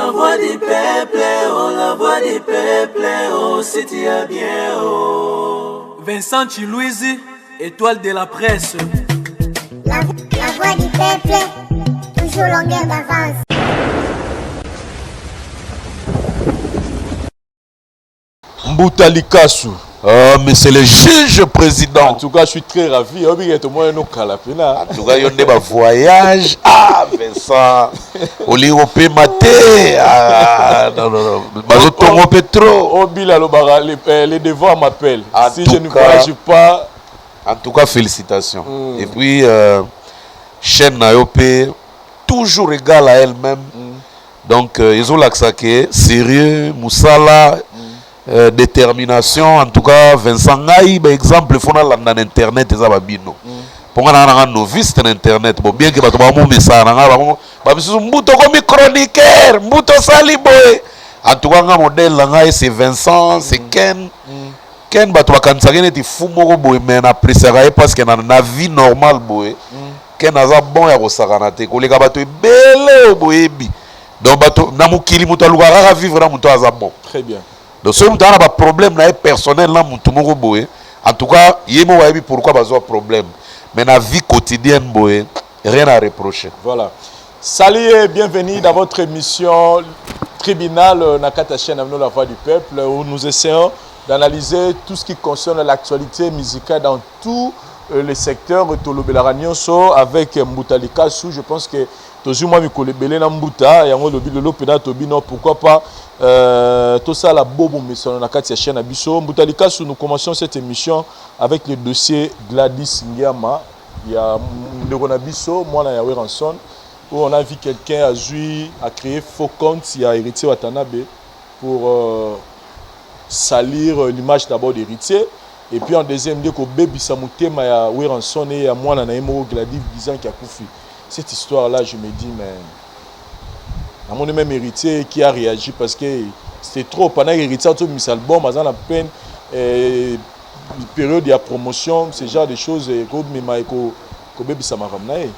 La voix du peuple, oh la voix du peuple, oh si tu as bien, oh. Vincent Chiluizi, étoile de la presse. La voix du peuple, toujours longueur d'avance. Mbuta Likasu. Mais c'est le juge président. En tout cas, je suis très ravi. Obi ke tomoye no kala pena. En tout cas, yo nde ba voyage. Ah, Vincent. Olingi kopema te. Ah, non, non, non. Bazotongo pe trop. Obila alobaka les devoirs m'appellent. En Si tout je ne cas, voyage pas. En tout cas, félicitations. Et puis, chaîne na yo pe toujours égale à elle-même. Donc, ezolakisa ke sérieux, musala, détermination. En tout cas, Vincent ngai, ba exemple fona landa na internet eza ba bino. Ponga na nga novice na internet. Bon, bien que bato ba mo mesa na nga ba ba misusu mbuto komi chroniqueur, mbuto sali boy. En tout cas, nga modèle na ngai c'est Vincent, c'est Ken. Ken bato bakanisaka neti fou moko boye, mais na appréciaka ye parce que na vie normale boye. Ken aza bon ya kosakana te, koleka bato ebele oyo boyebi. Donc bato na mokili moto alukaka kaka vivre na moto aza bon. Très bien. Donc soki moto aza na ba problème na ye personnel na moto moko boye, en tout cas ye moko ayebi pourquoi bazwa problème. Mais na vie quotidienne boye, rien à reprocher. Voilà. Salut et bienvenue dans votre émission Tribunal Nakata chaîne Avenue La Voix du Peuple, où nous essayons d'analyser tout ce qui concerne l'actualité musicale dans tous les secteurs. Tolobelaka nyonso avec Mbuta Likasu. Je pense que tozwi mwa mikolo ebele na Mbuta yango lobi lelo mpena tobino, pourquoi pas tosala bobo mesano na kati ya chaîne na biso. Mbuta Likasu, nous commençons cette émission avec le dossier Gladys Ngiama ya ndeko na biso, mwana ya Werrason, où on a vu quelqu'un a joué, a créé faux compte ya Héritier Watanabe pour salir l'image d'abord d'Héritier et puis en deuxième lieu kobebisa motema ya Werrason et ya mwana na ye moko Gladys, disant qu'il akufi. Cette histoire là, je me dis, mais à mon même Héritier qui a réagi parce que c'était trop pendant que Héritier a tout mis album aza na peine période ya promotion, ce genre de choses ekobima ekobebisa makambo na ye.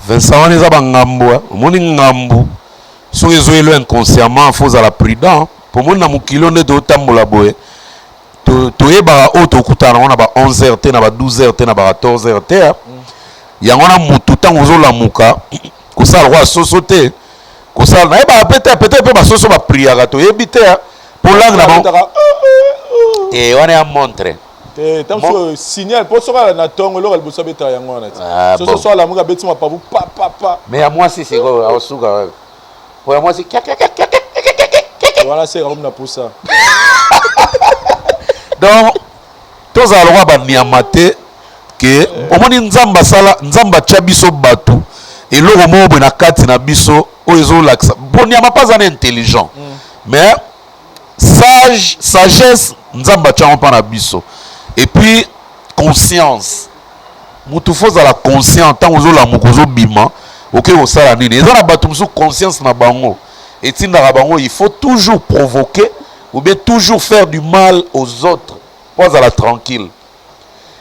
Vincent, wana eza bangambo. Omoni ngambu soki ezoyelo inconsciemment, faut ozala prudent. Po omoni na mokili oyo nde totambola boye, toyebaka oyo tokutana nango na ba 11 heures te, na ba 12 heures te, na ba 14 heures te. Yango wana motu ntango ozolamuka, kosala lokola soso te, kosala nayebaka pe te, peut-être mpe basoso bapriaka, toyebi te, po langue na bango te wana ya montre. Te, ntango signal mpo soki na ntongo eloko liboso abetaka yango wana ti soso so alamuki, abeti mapapu pa pa pa. Mais ya mwasi sikoyo aosuka po ya mwasi. Wana se kakomi na pusa. Donc tozala lokola banyama te ke omoni Nzambe asala, Nzambe atya biso bato eloko moko boye na kati na biso oyo ezolakisa po nyama mpe aza na intelligent, mais sagesse Nzambe atyango mpa na biso. Et puis conscience, motu faut ozala conscient ntango ozolamuka, ozobima, okoki kosala nini. Eza na bato mosusu conscience na bango etindaka bango il faut toujours provoquer ou bien toujours faire du mal aux autres po azala tranquille.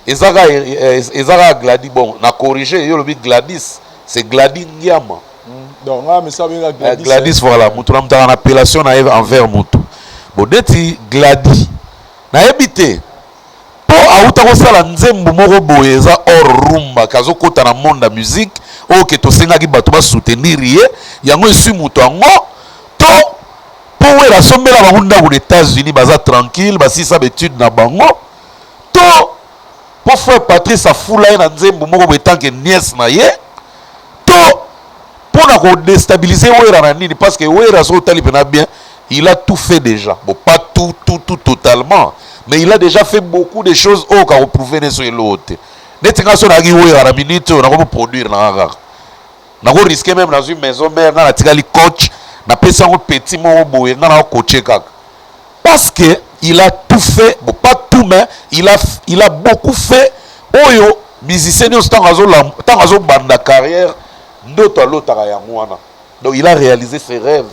Eza kaka Gladi. Bon, na corrige yo, olobi Gladys, c'est Gladi Ngiama. Donc nga mesa benga Gladys. Gladys, voilà. Motu na moto aka na appellation na ye envers motu. Bon, neti Gladi, nayebi te mpo auta kosala nzembo moko boye eza or rumba, kazokota na monde ya musique oyo ke tosengaki bato basoutenir ye. Yango eswi moto yango to mpo Wera asombela bango ndako na États-Unis, baza tranquille, basilisa baétude na bango, to mpo frère Patrice afula ye na nzembo moko boye tant que nièce na ye, to mpona kodéstabiliser Wera na nini. Parce que Wera, soki otali mpena bien, il a tout fait déjà. Bon, pas tout tout tout totalement, mais il a déjà fait beaucoup de choses oyo kakoprouver ne so eloko te. Neti nga so nayaki Wera na minute oyo, nakomoproduire nanga kaka, nakorisquer même nazwi maison mère, nga natikali coach, napesi yango petit moko boye, nga nakocoacher kaka, parce que il a tout fait. Bon, pas tout, mais il a beaucoup fait oyo musicien nyonso ntango azobanda carrière ndoto alotaka yango wana. Donc il a réalisé ses rêves.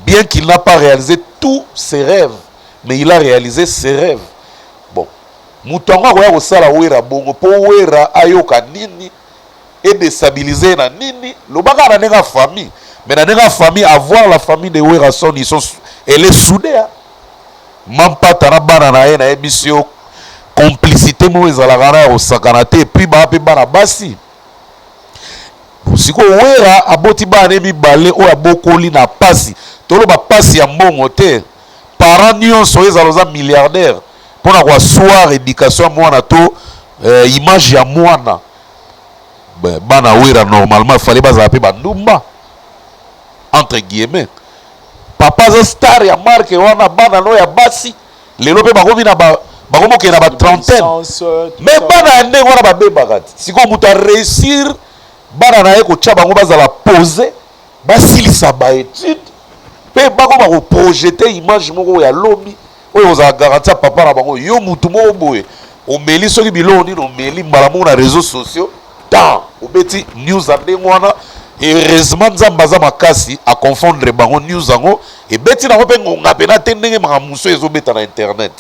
Bien qu'il n'a pas réalisé tous ses rêves, mais il a réalisé ses rêves. Bon, moto yango akoya kosala Wera bongo mpo Wera ayoka nini, edéstabiliser na nini, lobaka na ndenge ya famille. Mais na ndenge ya famille, avoir la famille de Werrason, ils sont, elle est soudée, hein. Mampata na bana na ye, nayebisi yo, complicité moko ezalaka na ya kosakana te. Et puis baa mpe bana basi. Sikoyo Wera aboti bana ne mibale oyo abokoli na pasi. Toloba pasi ya mbongo te. Parent nyonso oyo ezala oza milliardaire, mpona koasseoir éducation ya mwana to image ya mwana. Bana Wera normalement fallait bazala mpe bandumba, entre guillemets. Papa aza star ya marque wana, bana no ya basi lelo mpe bakomi na bakomi okende na ba trentaine. Mais bana ya ndenge wana babebaka ti. Sikoyo moto aréussir bana na ye kotya bango bazala pose, basilisa baétude mpe bakoma koprojeter image moko ya lobi oyo ozala garantie ya papa na bango. Yo mutu moko boye omeli soki biloko nini, omeli mbala moko na réseaux sociaux, tant obeti news ya ndenge wana. Heureusement Nzambe aza makasi, aconfondre bango. News yango ebeti nango mpe ngonga mpena te, ndenge makambo mosusu ezobeta na internet.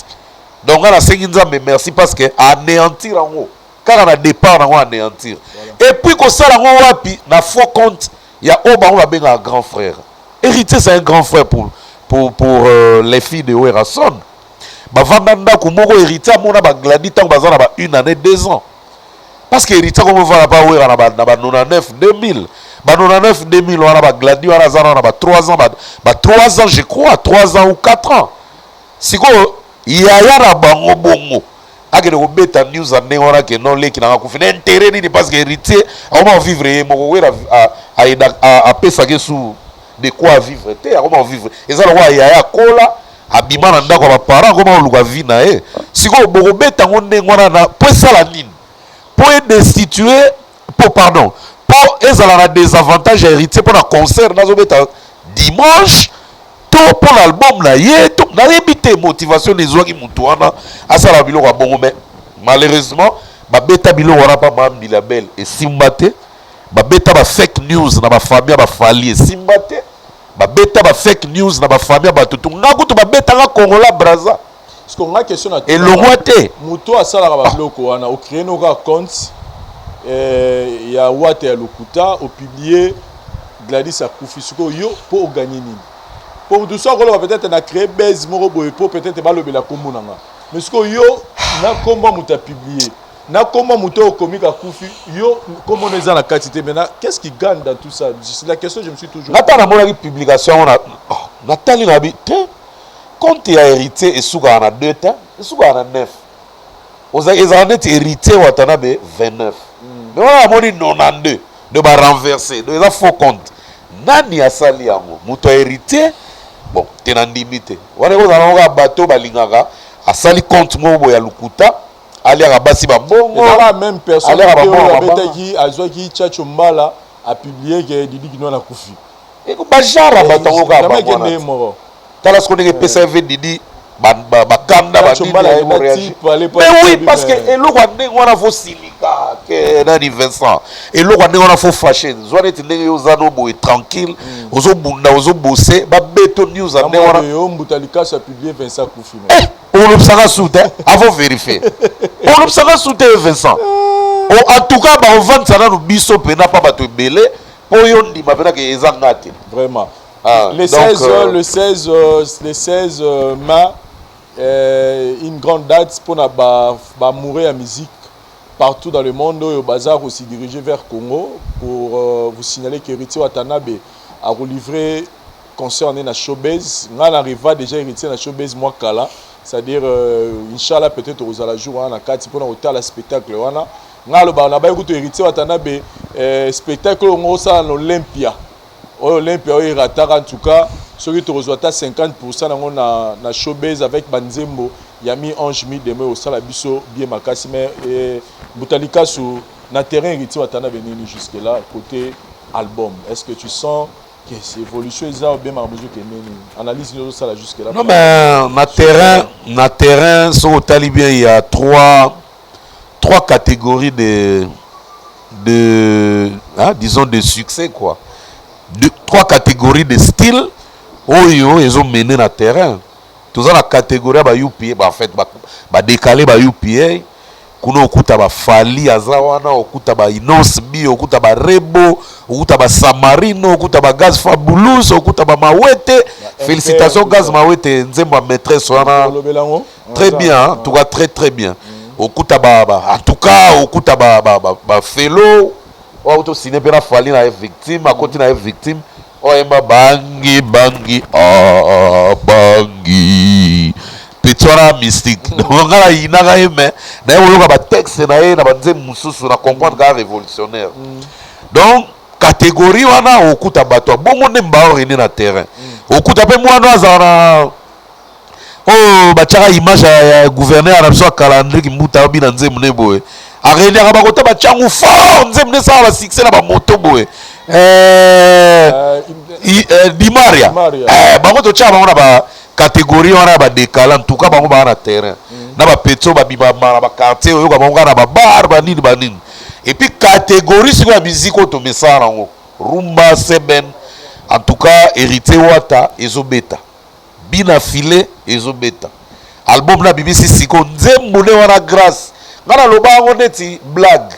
Donc nga nasengi Nzambe merci parce que anéantir yango kaka na départ nango, anéantir. Et puis kosala yango wapi? Na faux compte ya oyo bango babengaka grand frère. Héritier, c'est un grand frère pour les filles de Werrason. Bavanda ndako moko. Héritier amona bagladi ntango baza na ba une année, 2 ans, parce que Héritier akomi ovanda pa Wera na ba 99 2000, ba 99 2000 wana. Bagladi wana aza na ba 3 ans, ba 3 ans je crois, 3 ans ou 4 ans. Sikoyo yaya na bango bongo akende kobeta news ya ndenge wana ke non, leki nanga kufi, na intérêt nini? Parce que Héritier akoma vivre ye moko. Wera apesaki su de quoi vivre te, akoma vivre eza lokola yaya akola, abima na ndako ya baparent, akoma koluka vie na ye. Sikoyo bokobeta yango ndenge wana na po esala nini? Mpo edestitue, mpo, pardon, mpo ezala na désavantage ya Héritier mpo na concert nazobeta dimanche to mpo na album na ye to nayebi te. Motivation ezwaki motu wana asala biloko ya bongo. Mais malheureusement babeta biloko wana mpa Mambila Bele, esimba te. Babeta ba fake news na bafamille ya bafali, esimba te. Babeta ba fake news na bafamille ya bato tu. Nga kutu babetanga Kongola Braza. Parce que nga question na Elongwa te. Moto asalaka babiloko wana, ocréer no kaka compte ya wate ya lokuta, opublier Gladys akufi. Sikoyo yo mpo oganye nini? Mpo motu so akoloba peut-être na créer base moko boye mpo peut-être balobela kombo na nga. Mais sikoyo yo na kombo moto apublier, na kombo moto oyo okomi kakufi, yo kombo no eza na kati te. Maintenant, qu'est-ce qui gagne dans tout ça? C'est la question que je me suis toujours Nga ntango namonaki publication yango oh, natali na bi te, compte ya Héritier esukaka na 2 te, esukaka na 9. Ezala neti Héritier Watanabe 29, mais wana namoni 92 de barenverse. Donc eza faux compte. Nani asali yango? Moto ya Héritier? Bon te, na ndimi te. Wana ekozala nango kaka bato balingaka, asali compte moko boye ya lokuta, aliaka basi bambongo. Ezala même personne Aliaka te oyo bambongo. Abetaki, azwaki Tchatcho Mbala, apublier ke Didi Kino akufi. Bajara bato yango kaka Jamais bango wana. Ekende moko. Tala siko ndenge epesa eve Didi bakanda. Tchatcho Mbala akenda ti pale Mais oui, parce que eloko ya ndenge wana faut silika ke nani, Vincent. Eloko ya ndenge wana faut fâché. Zwa neti ndenge yo oza no boye tranquille, ozobunda, ozobose, babeto news ya ndenge wana. Yo mbuta Likaso apublier Vincent akufi. Eh, olobisaka su te, avant vérifier olobisaka su te, Vincent. En tout cas bakovandisa nanu biso mpena mpa bato ebele mpo yo ndima mpena ke eza nga te. Vraiment. Ah, Le donc, 16, le 16, le 16 mai, une grande date pour na ba ba mourir à musique partout dans le monde oyo baza se diriger vers Congo pour vous signaler que Héritier Watanabe a relivré concert na Showbuzz. Nga na arriva déjà Héritier na Showbuzz moi kala, c'est-à-dire inchallah peut-être ozala jour wana na kati mpona kotala spectacle wana. Nga alobaka na bayi kutu Héritier Watanabe spectacle oyo ngo osala na Olympia, oyo Olympia oyo erataka. En tout cas soki tokozwa ata 50 nango na Showbuzz avec banzembo ya mi ange mi démon, osala biso bien makasi. Mais Mbuta Likasu, na terrain Héritier Watanabe nini jusque là côté album, est-ce que tu sens que c'est évolution eza bien, makambo ezokende nini, analyse nini ozosala jusque là? Non, mais na terrain, soki otali bien, il y a trois catégories de hein, disons de succès quoi, trois catégories de style oyo ezomene na terrain. Toza na catégorie ya ba UPA, ba, en fait badécalé ba UPA. Kuna okuta ba Fally aza wana, okuta ba Innoss'B, okuta ba Rebo, okuta ba Samarino, okuta ba Gaz Fabulous, okuta ba Mawete. Félicitations Gaz Mawete, nzembo ya maîtresse wana. Olobela yango. Très bien, en tout cas très très bien. Okuta ba, ba en tout cas okuta ba ba ba, ba Felo oyo tosine mpe na Fally na ye victime, akoti na ye victime oyo ayemba bangi bangi ah, bangi petit wana mystique. Donc nga nayinaka ye, mais naye koyoka batexte na ye na banzembo mosusu, na comprendre kaka révolutionnaire. Donc catégorie wana okuta bato ya bongo nde baorene na terrain. Okuta mpe mwana azala na oyo batiaka image ya gouverneur na biso ya kala, André Kimbuta, abina nzembo nde boye, areniaka bakota batiango fort, nzembo nde esala basuccès na bamoto boye. Dimaria. Dimaria. Bango totiaka bango na bacatégorie wana ya badekala. En tout cas bango baa na terrain na bapetits oyo babima na baquartier, oyoka bango kaka na babar, banini banini. Et puis catégorie sikoyo ya musique oyo tomesala nango, rumba seben, en tout cas Héritier Wata ezobeta, Bina File ezobeta, album na bibisi siko nzembo nde wana Grâce. Nga naloba yango neti blague,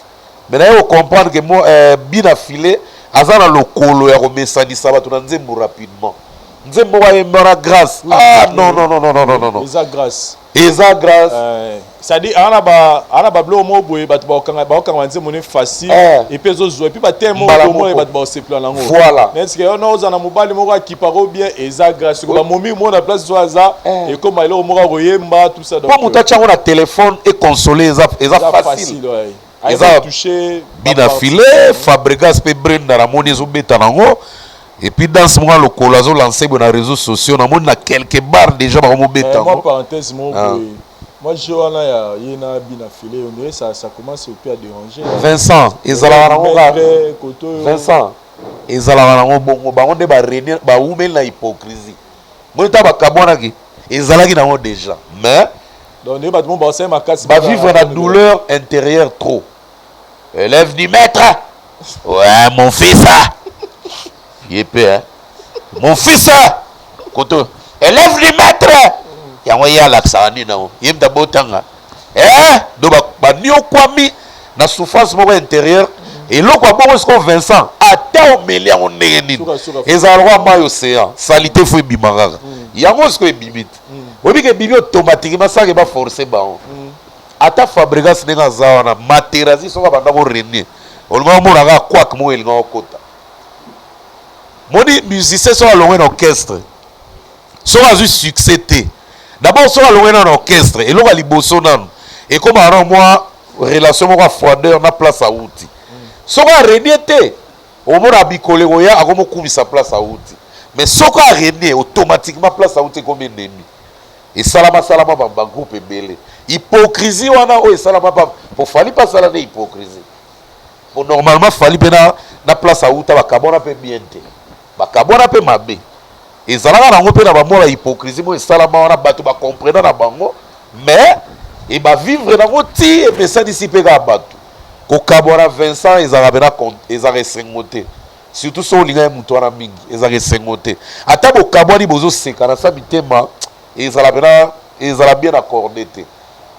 mais naye kocomprendre ke mo Bina File aza na lokolo ya komesanisa bato na nzembo rapidement. Nzembo moko ayemba wana Grâce, ah non, non, non, non, non, non, non. Eza Grâce. Eza Grâce. C'est-à-dire ana babiloko moko boye, bato bakokanga banzembo ne facile. Et puis ezozwa et puis bateme moko Mbala bomoi moko. Bato bakosepela nango. Voilà. Neti ke ono oza na mobali moko akipaka bien, eza grâce. Siko bamomi mo na place so aza ekoma eloko moko akoyemba, tout ça. Mpo moto atia yango na telefone econsole, eza eza facile. Facile, ouais. Eza touché. Bina File, Fabregas mpe Brenda, namoni ezobeta nango. Et puis danse moko ya lokolo azolance boye na réseaux sociaux, namoni na quelque bar déjà bakomobeta Moi, yango. parenthèse moko Ah. boye, moi jeu wana ya ye na Bina File, on dirait ça commence un peu à déranger. Vincent, ezalaka nango kaka. Maître, koto oyo. Vincent, ezalaka nango bongo. Bango nde barene, bawumeli na hypocrisie. Moni ntango bakabwanaki, ezalaki nango déjà, mais Donc nde bato mo basali makasi. Bavivre na douleur intérieure trop. Élève du maître, ouais, mon fils ye mpe, hein? Mon fils koto élève du maître yango, ye alakisaka nini nango, ye mutu abotanga. Eh, do baniokwami na souffrance moko intérieure, eloko ya bongo. Sikoyo Vincent, ata omeli yango ndenge nini, Suka, suka. Ezala lokola mai océan, saleté fo ebima kaka. Yango sikoyo ebimi te, oyebi ke ebimi automatiquement sans baforce bango. Ata Fabregas ndenge aza wana, Materasi soki abanda korenie, olinga omona kaka kwak moko elinga okota. Moni musicien soki alongwe na orchestre, soki azwi succès te, d'abord soki alongwe nano na orchestre, eloko ya liboso nanu ekomaka na mwa relation moko ya froideur na place awuti. Soki arenie te, omona bikolo ekoya, akomokumisa place awuti. Mais soki arenie, automatiquement place awuti ekomi ennemi. Esalama salama bagroupe ebele, hypocrisie wana oyo esalama pa po Fally mpe asala nde hypocrisie. Po normalement Fally mpe na place awuta, bakabwana mpe bien te, bakabwana mpe mabe. Ezalaka nango mpe na bamwa bahypocrisie moko esalama wana, bato bacomprena na bango, mais e bavivre nango ti emesanisi mpe kaka bato. Kokabwana, Vincent, ezalaka mpena ezalaka esengo te, surtout so olinga ye moto wana mingi, ezalaka esengo te. Ata bokabwani, bozoseka na sa mitema, ezala mpena ezala bien accordé te.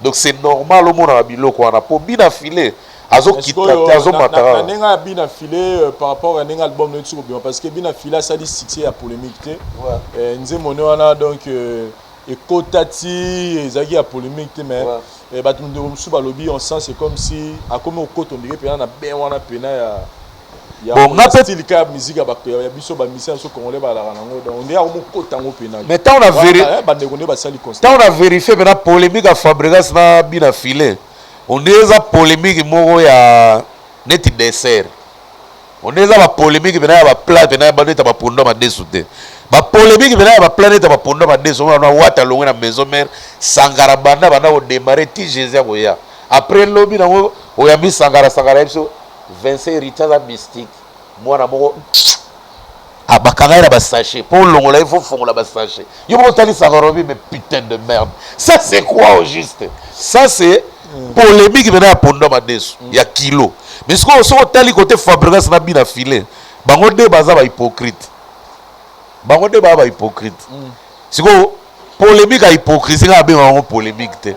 Donc c'est normal omonaka biloko wana, mpo Bina File azokita te, azomata na kaka. Ndenge ya Bina File, par rapport ya ndenge album neti kobima, parce que Bina File asali succès ya polémique te. Nzembo ne wana donc ekota ti ezalaki ya polémique te, mais bato ndeko mosusu balobi on sent c'est comme si akomi okota ondire mpena na ben wana mpena ya Bon, nga style ka ya musique ya biso bamusicien biso congolais balaka nango. Donc ondire akomi okota yango mpena. Mais ntango na Bandeko nde basali constat. Ntango na vérifie mpena polémique ya Fabregas na Bina File, ondire eza polémique moko ya neti dessert. Ondire eza bapolémique mpena ya baplat, mpena ya baneti ya bapondo ya madesu te, bapolémique mpena ya baplat neti ya bapondo ya madesu. Wana Wata alongwe na Maison Mère, Sangara banda kodémarrer ti Jésus akoya. Après lobi nango oyambi Sangara, Sangara ye biso Vincent, Héritier aza mystique, mwana moko bakanga ye na basachet mpo olongola ye, fo fongola basachet. Yo moko otalisaka robi, mais putain de merde, ça c'est quoi au juste? Ça c'est polémique mpena ya pondo ya madesu ya kilo. Mais sikoyo soki otali kote Fabregas na Bina File, bango nde baza bahypocrite, bango nde baa bahypocrite. Sikoyo polémique ya hypocrisie, nga abenga yango polémique te,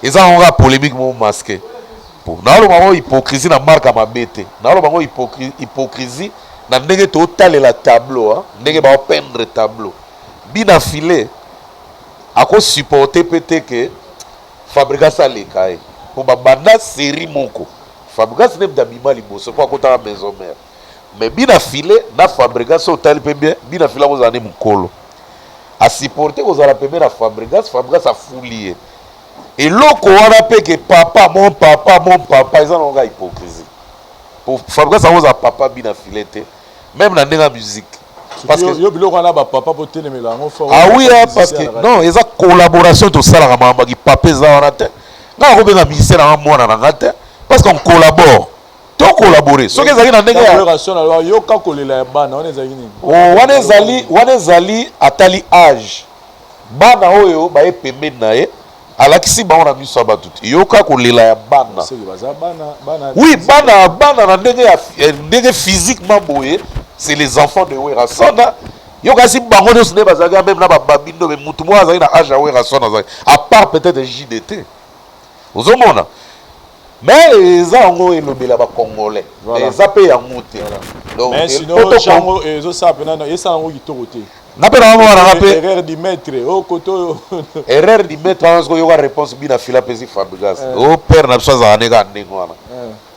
eza yango kaka polémique moko masqué. Po naoloba yango hypocrisie na marque ya mabe te, naoloba yango hypocrisie na ndenge totalela tableau, hein, ndenge baopeindre tableau. Bina File akosupporte mpe te ke Fabregas aleka ye, mpo babanda série moko. Fabregas nde moto abima liboso mpo akotaka Maison Mère, mais Bina File na Fabregas, so otali mpe bien, Bina File akozala nde mokolo asupporte kozala pembe na Fabregas. Fabregas afuli ye eloko wana mpe ke papa, mon papa, mon papa. Eza nango kaka hypocrisie, po Fabregas akozala papa Bina File te, même na ndenge ya musique, parce que yo biloko wana bapapa botelemela yango fort. Ah oui, ah, parce que non, eza collaboration. Tosalaka makambo ya papa eza wana te. Nga nakobenga musicien nanga mwana na nga te, parce qu'on collabore, tocollabore. Soki ezalaki na ndenge ya collaboration na yoka kolela ya bana wana ezalaki nini? Oh, wana ezali atali age bana oyo baye pembeni na ye, alakisi bango na miso ya bato te, yoka kolela ya bana. Soki baza bana bana. Oui, bana bana na ndenge ya ndenge physiquement boye, c'est les enfants de Werrason. Yo kasi bango nyonso nde bazalaki même na bababindo, mais mutu moko azalaki na age ya Werrason azalaki, à part peut-être JDT. Ozomona, mais eza yango elobela bacongolais. Eza mpe yango te. Donc mais sinon jango ezosala mpena, esala yango kitoko te. Nga mpe na mwana nga mpe. Erreur du maître o koto oyo. Erreur du maître wana, soki oyoka réponse Bina Fila apesi Fabregas, o père na biso azalaka nde kaka ndenge wana,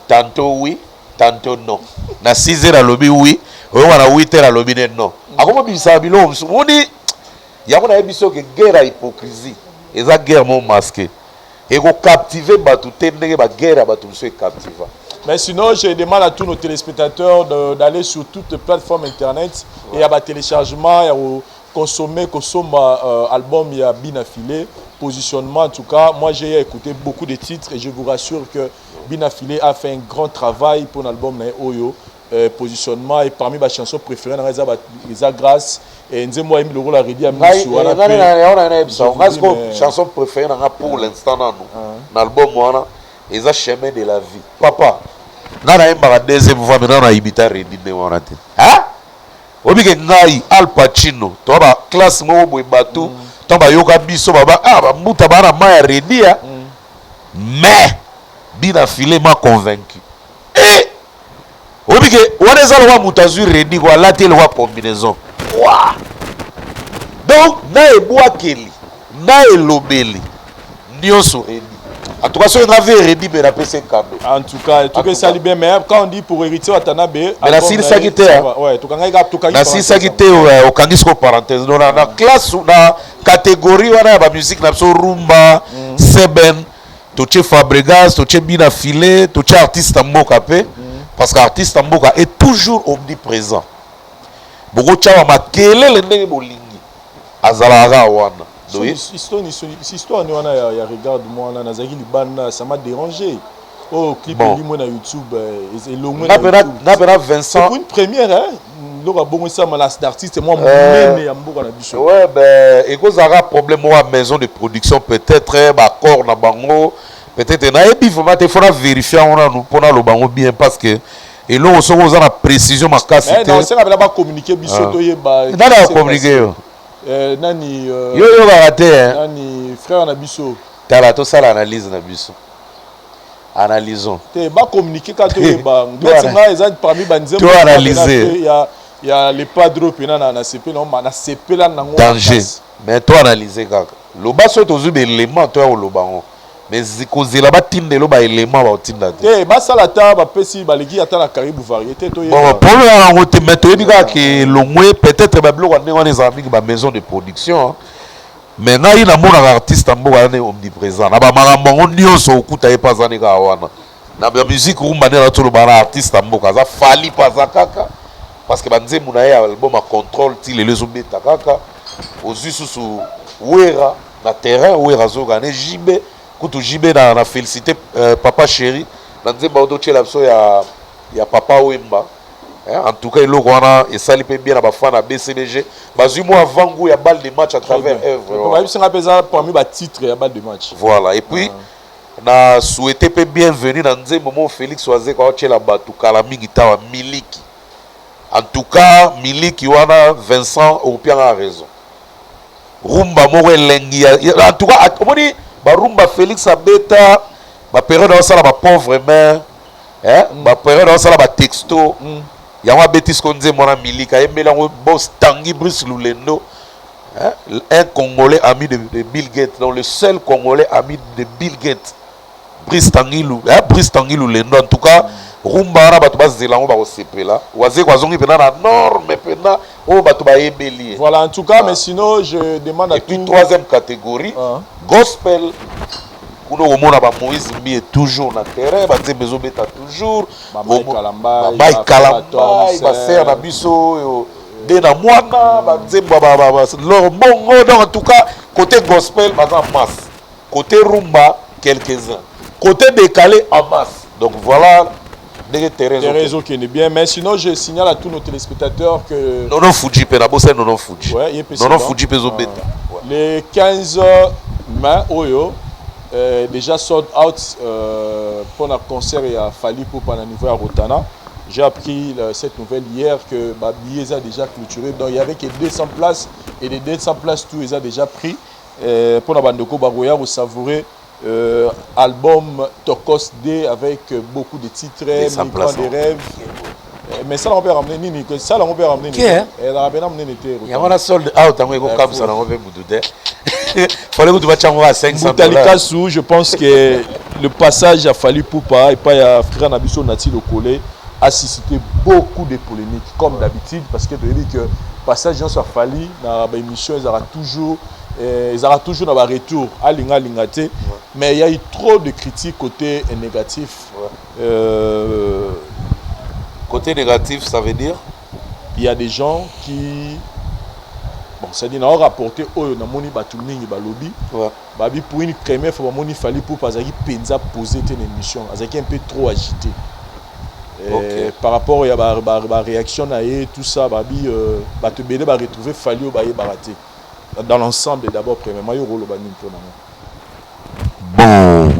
tantôt oui, tantôt non. Na 6 heures alobi oui, oyoka na 8 heures alobi ne non. Akomobimisaka biloko mosusu. Moni yango, nayebi soki guerre ya hypocrisie eza guerre mo masqué, ekocaptive bato te ndenge baguerre ya bato mosusu ecaptiva. Mais sinon, je demande à tous nos téléspectateurs d'aller sur toutes les plateformes internet et à téléchargement, et à consommer, consommer album, il y a Bina Filet, positionnement. En tout cas, moi j'ai écouté beaucoup de titres et je vous rassure que Bina Filet a fait un grand travail pour l'album oyo. Positionnement et parmi ma chansons préférées, eza Grâce et nzembo ayembi lokola Redi ya misu wana. Ngai chanson préférée nanga pour l'instant nanu na album wana eza Chemin de la vie. Papa, ngai nayembaka deuxième voix, maintenant nayibi ta Redi nde wana te. Obike ngai Al Pacino, toa baclasse moko boye, bato ntango bayoka biso baba ah, bambuta baa na mai ya Redi ya. Mais Bina File m'a convaincu e obike wana eza lokwa moto azwi Redi ko alati elokwa combinaison wa. Donc na ebwakeli na elobeli nyonso Redi, en tout cas soki nga ve Redi mpe napesi cadeau. En tout cas esali bien, mais quand on dit pour Héritier Watanabe. Mais nasilisaki te. Ouais, tokangaki kaka, tokangi. Nasilisaki te. Okangi siko parenthèse. Donc na classe, na catégorie wana ya bamusique na biso rumba seben, totie Fabregas, totie Bina Filet, totie artiste ya mboka mpe, parce que artiste ya mboka est toujours omniprésent. Bokotya ba makelele ndenge bolingi, azalaka kaka wana. Histoire ni wana ya Regarde moi wana, nazalaki libanda, ça m'a dérangé. Oh, clip elimwe na YouTube, elongwe. Nga mpena Vincent. Pour une première, hein, eloko abongo esalama na artiste mwa monene ya mboka na biso. Ouais, ben ekozalaka problème moko ya maison de production, peut-être baaccord na bango, peut-être. Nayebi vraiment te, fona vérifie yango nanu mpona aloba yango bien, parce que eloko soki oza na précision makasi te. Naosenga mpena bacommunique biso, toyeba. Nani acommunique yo? Nani? Yo oyokaka te. Nani, frère na biso. Tala, tosala analyse na biso, analysons. Te, bacommunique kaka, toyeba. Neti ngai, eza parmi banzembo ya ya Le Padre mpena na nasepela, nasepela nango. Danger. Mais to analyse kaka, loba soki tozwi baélément, toya koloba yango, mais kozela batindelo baélément, baotinda te. Te, basala ata bapesi, baleki ata na Karibu Variété, toyeba. Bon, problème yango te, mais toyebi kaka ke elongwe. Peut-être babiloko ya ndenge wana ezala mingi bamaison de production, mais ngai namonaka artiste ya mboka wana omniprésent na bamakambo yango nyonso. Okuta ye mpe aza ne kaka wana na bamusique rumba nde natoloba na artiste ya mboka aza Fali mpe aza kaka, parce que banzembo na ye ya album ya Contrôle ti lelo ezobeta kaka. Ozwi susu Wera na terrain, Wera azoyoka ne JB kutu. JB na félicité papa chéri na nzembo oyo totiela biso ya Papa Wemba. En tout cas eloko wana esali mpe bien na bafan ya BCBG, bazwi mwa vangu ya balle de match à travers œuvre. Bayebisinga mpe eza parmi batitre ya balle de match. Voilà. Et puis na souhaité mpe bienvenue na nzembo mo Félix Wazekwa aotiela bato kala mingi tawa, Miliki. En tout cas Miliki wana, Vincent okopianga raison, rumba moko elengi. En tout cas omoni barumba Félix abeta. Bapériode aosala bapauvre mère, bapériode aosala batexto. Yango abeti siko nzembo wana milika, ayembeli yango boss Tangi Brice Lulendo, hein, un Congolais ami de Bill Gates, donc le seul Congolais ami de Bill Gates, Brice Tangi, hein, Brice Tangi Lulendo. En tout cas, rumba wana bato bazela yango, bakosepela. Wazeko azongi mpena na norme mpena oyo bato bayebeli ye. Voilà, en tout cas, mais sinon, je demande à Et puis tout troisième catégorie, gospel. Kuna okomona bamoïse Mbiye toujours na terrain, banzembe ezobeta toujours. Ba Mike Kalambay, Mike ba Kalambay, Toms, basere na biso oyo nde na mwana banzembo lor mbongo. Donc en tout cas, côté gospel baza en masse, côté rumba quelques-uns, côté décalé en masse. Donc voilà ndenge terrain Terrain ezokende. ezokende bien, mais sinon, je signale à tous nos téléspectateurs que Nono Fuji mpe, nabosani Nono Fuji. Ouais, ye mpe Nono c'est Fuji mpe ezobeta. Les 15 mai oyo, déjà sold out pour le concert ya Fally Ipupa na niveau ya Rotana. J'ai appris cette nouvelle hier que bah, billets a déjà clôturé. Donc il y avait que 200 places et les 200 places, tout ils a déjà pris. Pour la bandeko bakoya savourer album Tokos D avec beaucoup de titres, 200 Migrants places, des hein. rêves. Mais ça, on peut ramener nini, que ça, on peut ramener nini. Qui, hein? Elle a ramené nini. Yango wana sold out yango ekokamwisa nango mpe mutu te. Fallait kutu batya yango ya 500. Moutalikasu, je pense que le passage à Fally Ipupa et pas à frère na biso Nati Lokole a suscité beaucoup de polémiques, comme d'habitude, parce que tu dis que passage ya Fally dans l'émission, ils aura toujours dans retour alinga alinga te. Mais il y a eu trop de critiques côté négatif. Côté négatif, ça veut dire? Il y a des gens qui, bon, c'est-à-dire na rapporté oyo namoni bato mingi balobi. Babi pour une première fois bamoni Fally Ipupa azalaki mpenza posé te na émission, azalaki un peu trop agité. Par rapport ya baréaction na ye, tout ça, babi bato ebele baretrouve Fally oyo bayebaka te dans l'ensemble. D'abord, premièrement, yo koloba nini mpo nango? Bon,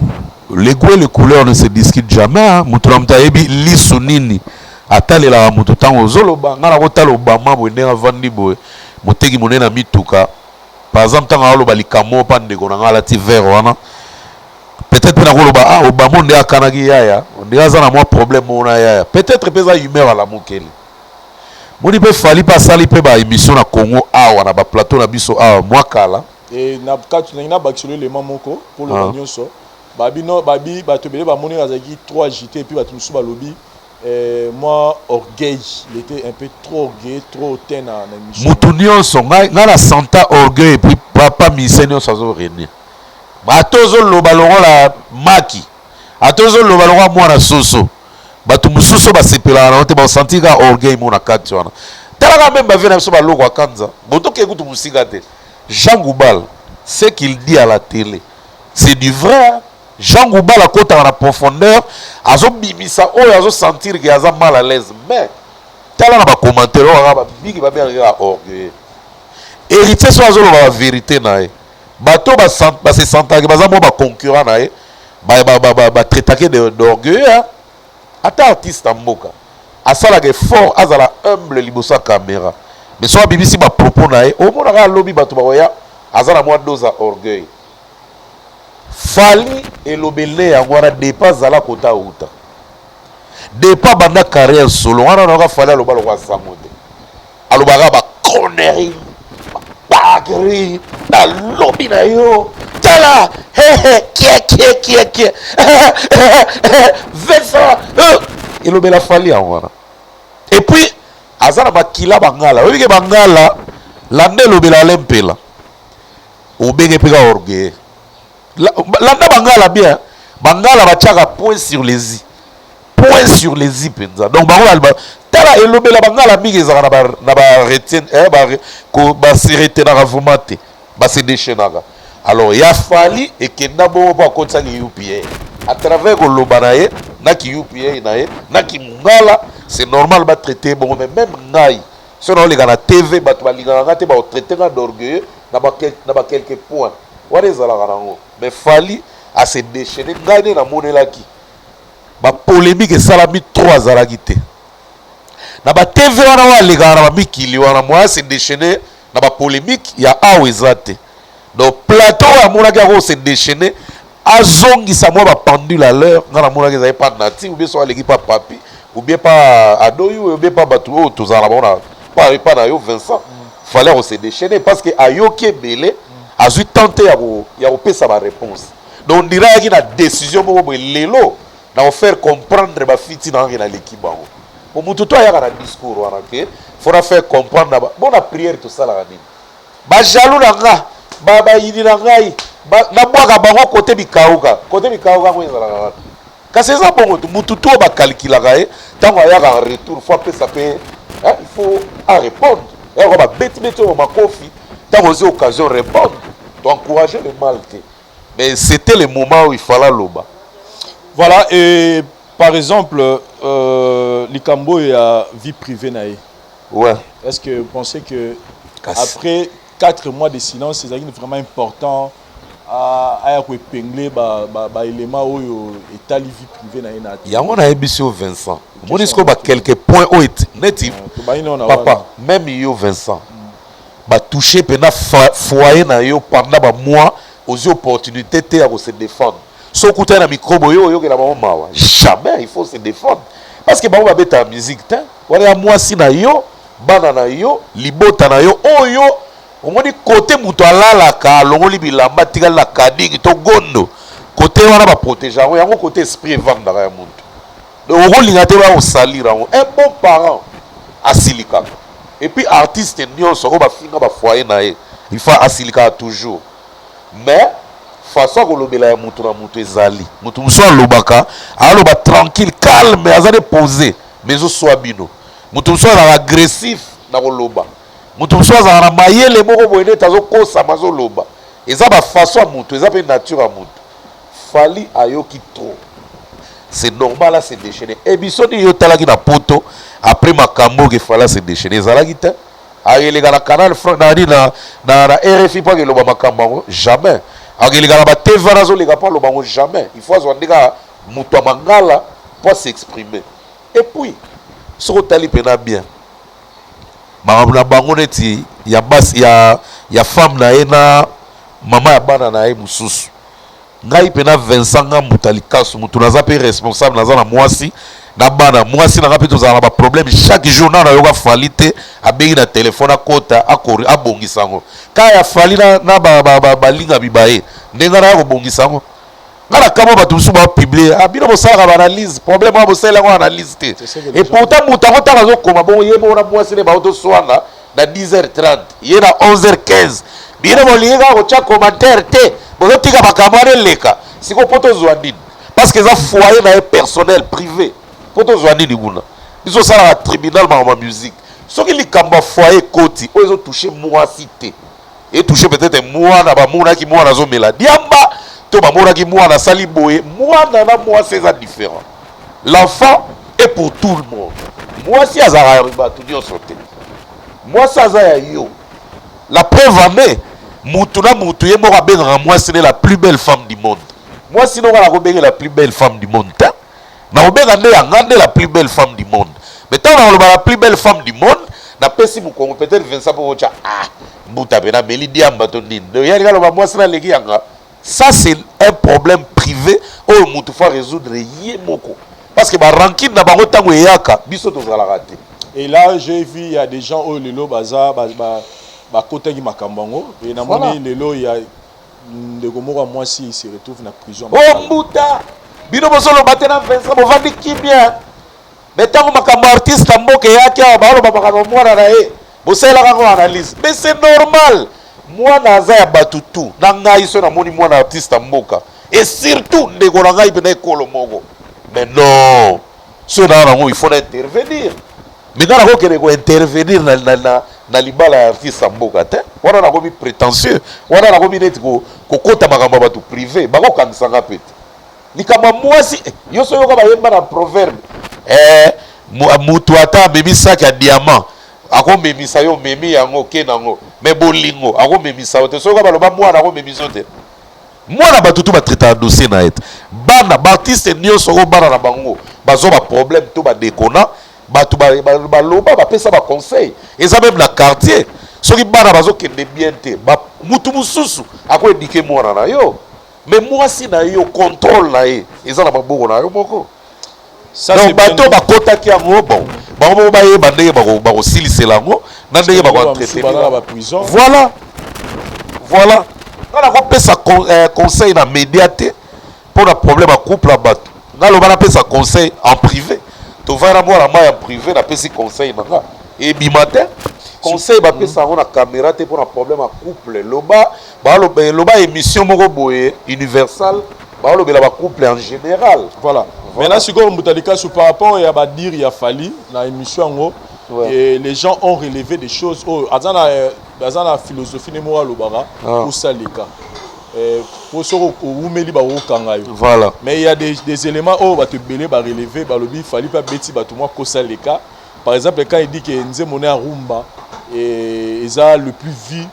les goûts et les couleurs ne se discutent jamais, hein. Moto na moto ayebi lisu nini atalelaka moto ntango ozoloba. Ngai nakotala Obama boye ndenge avandi boye, moteki monene na mituka par exemple, ntango aloba likambo mpa ndeko na ngai alati vert wana, peut-être mpe nakoloba: ah, Obama nde akanaki yaya, ndenge aza na mwa problème moko na yaya. Peut-être mpe eza humeur alamukeli moni. Mpe Fally mpe asali mpe baémission na Congo awa, na baplateau na biso awa mwa kala. E na kati nangi nabakiselo elema moko mpo loba nyonso. Babi no, babi bato ebele bamoni azalaki trop agité et puis bato mosusu balobi moi orgueil, il était un peu trop orgueil, trop hautain na émission. Mutu nyonso, ngai na santa orgueil. Et puis papa mise nyonso azorenir bato, ozoloba longola maki, ata ozoloba longola mwana soso, bato mosusu basepelaka nango te, basentir kaka orgueil mo na kati wana. Talaka même bavie na biso baloko ya kanza botoke kutu mosika te. Jean Goubal, ce qu'il dit à la télé, c'est du vrai, hein. Jean Goubal akotaka na profondeur, azobimisa oyo azosentir ke aza mal à l'aise. Mais tala na bacommentaire oyo kaka babiki babengaka kaka orgueil. Héritier so azoloba bavérité na ye, bato base sentaki baza mwa baconcurrent na ye, batraitake d'orgueilleux, hein. Ata artiste ya mboka asalaka effort azala humble liboso ya caméra, mais so abimisi bapropos na ye, omonaka alobi bato bakoya aza na mwa dose ya orgueil. Fally elobele yango wana depa azala kota auta depa banda carrière solo wana. Nayoka Fally aloba lokwa sango te, alobaka baconnerie, babagri, nalobi na yo, tala hehe, kiekiekie, Vincent elobela Fally yango wana. Et puis aza na makila bangala, oyebi ke bangala landa elobela ale mpela obenge mpe ka orgueil. Landa bangala bien, bangala batiaka point sur les i, point sur les i mpenza. Donc bango tala elobela bangala mingi ezalaka na baretien, base retenaka vraiment te, base déchaînaka. Alors ya Fally ekenda bongo mpo akotisaki UPA à travers koloba na ye naki UPA na ye naki mongala. C'est normal batraite bongo. Mais même ngai so naoleka na TV, bato balingaka nga te, baotraite nga d'orgueilleux na baquelques points wana ezalaka nango. Mais Fally ase déchaîné, ngai nde namonelaki bapolémique esalami trop. Azalaki te na batv wana oyo alekaka na bamikili wana, moya se déchaîné na bapolémique ya awa eza te. Donc plateau oyo amonaki yango se déchaîné. Azongisa mwa bapendule à l'heure. Nga namonaki ezali pa Nati, ou bien so aleki pa Papi, ou bien pa Adoyu, ou bien pa bato oyo tozala na bango na pa epa na yo Vincent. Fallait kose déchaîner parce que ayoki ebele, azwi temps te ya kopesa baréponse. Donc on dirait ayaki na décision moko boye: lelo na kofaire comprendre bafiti na ngai naleki bango. Po motu to ayaka na discours wana ke faut na faire comprendre na bo na prière tosalaka nini, bajaloux na nga, bayini na ngai, nabwaka bango kote bikauka, kote bikauka yango ezalaka wapi? Kasi eza bongo te. Mutu tu oyo bakalikilaka ye, ntango ayaka en retour, faut apesa mpe, hein, il faut arépondre. Yaka babetibeti oyo makofi, ntango ozwi occasion, répondre. To encourager le mal te, mais c'était le moment où il fallait aloba. Voilà, et par exemple, likambo ya vie privée na ye, est-ce que vous pensez que Kasi. après 4 mois de silence, c'est vraiment important aya koépingler baélément oyo etali vie privée na ye na Yango nayebisi yo Vincent, omoni sikoyo baquelques points oyo neti Tobandi nao na papa wana. Même yo Vincent, batouche mpena foyer na yo pendant bamois, ozwi opportunité te ya kose défendre. So okutani na microbe oyo oyokela bango mawa, jamais. Il faut se défendre parce que bango babetaka musique te. Wana ya mwasi na yo, bana na yo, libota na yo. Oyo omoni kote moto alalaka, alongoli bilamba, atikali na kadingi to gondo, kote wana baprotege yango, yango kote esprit evandaka ya moto. Donc okolinga te bakosalira yango. Un bon parent asilikaka. Et puis artiste nyonso oyo bafinga bafoyer na ye, il faut asilikaka toujours, mais façon ya kolobela ya moto na moto ezali. Moto mosusu alobaka, aloba tranquille, calme, aza ne posé, mais ezoswa bino. Moto mosusu azalaka agressif na koloba, moto mosusu azalaka na mayele moko boye neti azokosama, azoloba. Eza bafaçon ya moto, eza mpe nature ya moto. Fally ayoki trop, c'est normal ase déchaîner. E biso nini, yo otalaki na Poto après makambo oyo, Fally ase déchaîner ezalaki te. Akeleka na Canal nani na RFI mpo akeloba makambo yango? Jamais. Akeleka na batv wana azoleka mpo aloba yango? Jamais. Il faut azwa nde kaka moto ya mangala mpo as'exprimer. Et puis soki otali mpena bien makambo na bango neti ya basi, ya femme na ye na mama ya bana na ye mosusu, ngai mpena Vincent, nga moto ya likasu, motu naza mpe responsable, naza na mwasi na bana, mwasi na nga mpe tozala na baproblème chaque jour. Na nayoka Fally te abengi na telefone, akota akori abongisa yango. Kaka ya Fally na balinga bibaye ndenge naya kobongisa yango. Nga na kamwa bato mosusu bapublier: ah, bino bosalaka baanalyse, problème wana bosalela yango analyse te. Et pourtant moto yango ntango azokoma bongo, ye moko na mwasi ne baotoswana na 10h30, ye na 11h15. Bino bolingi kaka kotya commentaire te, bozotika makambo wana eleka. Sikoyo mpo tozwa nini? Parce que eza foyer na ye personnel, privé. Mpo tozwa nini kuna? Biso osalaka tribunal makambo ya musique. Soki likambo ya foyer ekoti oyo ezotouche mwasi te, etouche peut-être mwana, bamonaki mwana azomela diamba to bamonaki mwana asali boye, mwana na mwasi eza différent. L'enfant est pour tout le monde. Mwasi azalaka bato nyonso te, mwasi aza ya yo. La preuve ame mutu na mutu ye moko abengaka mwasi ne la plus belle femme du monde. Mwasi noko nakobenge la plus belle femme du monde te, nakobenga nde yanga nde la plus belle femme du monde. Mais ntango nakoloba la plus belle femme du monde, napesi mokongo peut-être Vincent mpo kotya: ah, mbuta mpe nameli diamba to nini. Donc yalinga aloba mwasi naleki yanga. Ça, c'est un problème privé oyo mutu faut résoudre ye moko, parce que barancune na bango ntango eyaka, biso tozalaka te. Et là, j'ai vu, il y a des gens oyo lelo baza bakotaki makambo yango e namoni lelo ya ndeko moko ya mwasi, il se retrouve na prison. O mbuta, bino bozoloba te na Vincent, bovandi kimia, mais ntango makambo artiste ya mboka eyaki awa, baoloba makambo mwana na ye, bosalelaka yango analyse. Mais c'est normal, mwana aza ya bato tu. Na ngai so namoni mwana artiste ya mboka, et surtout ndeko na ngai mpena ekolo moko, mais non, so naa nango, il faut na intervenir. Mais nga nakokende kointervenir na libala ya artiste ya mboka te. Wana nakomi prétentieux, wana nakomi neti kokota makambo ya bato privé, bakokangisanga mpe te. Likambo ya mwasi, yo so yoka bayemba na proverbe, mutu ata amemi saki ya diamant, akomemisa yo, omemi yango, oke nango, mais bolingo akomemisa yo te. Soki baloba mwana akomemisa yo te, mwana bato tu batraitaka dossier na ye te. Bana baartiste nyonso oyo bana na bango bazwa baproblème to badekona, bato baloba, bapesa baconseil. Eza même na quartier, soki bana bazokende bien te, mutu mosusu akoéduquer mwana na yo. Mais mwasi na yo, contrôle na ye eza na maboko na yo moko. Ça, c'est Donc bato bien. Bakotaki yango, bon, bango moko bayeba ndenge bakosilisela yango na ndenge Bamosusu baza na bakoentretenir. Baprison. Voilà, nga nakopesa conseil na média te mpo na problème ya couple ya bato. Nga loba, napesa conseil en privé. Tovai na mwana mai en privé, napesi conseil na nga, ebima te. Conseil bapesa yango na caméra te mpo na problème ya couple. Loba loba émission moko boye universal, balobela bacouple en général. Voilà. Maintenant, sikoyo, Mbuta Likasu, par rapport ya badires ya Fally na émission yango, et les gens ont relevé des choses oyo aza na philosophie ne moko alobaka kosaleka po soki owumeli, bakokanga yo. Mais il y a des éléments oyo bato ebele barelevé, balobi Fally mpe abeti bato mwa kosaleka. Par exemple, quand il dit que nzembo na ya rumba eza le plus vu,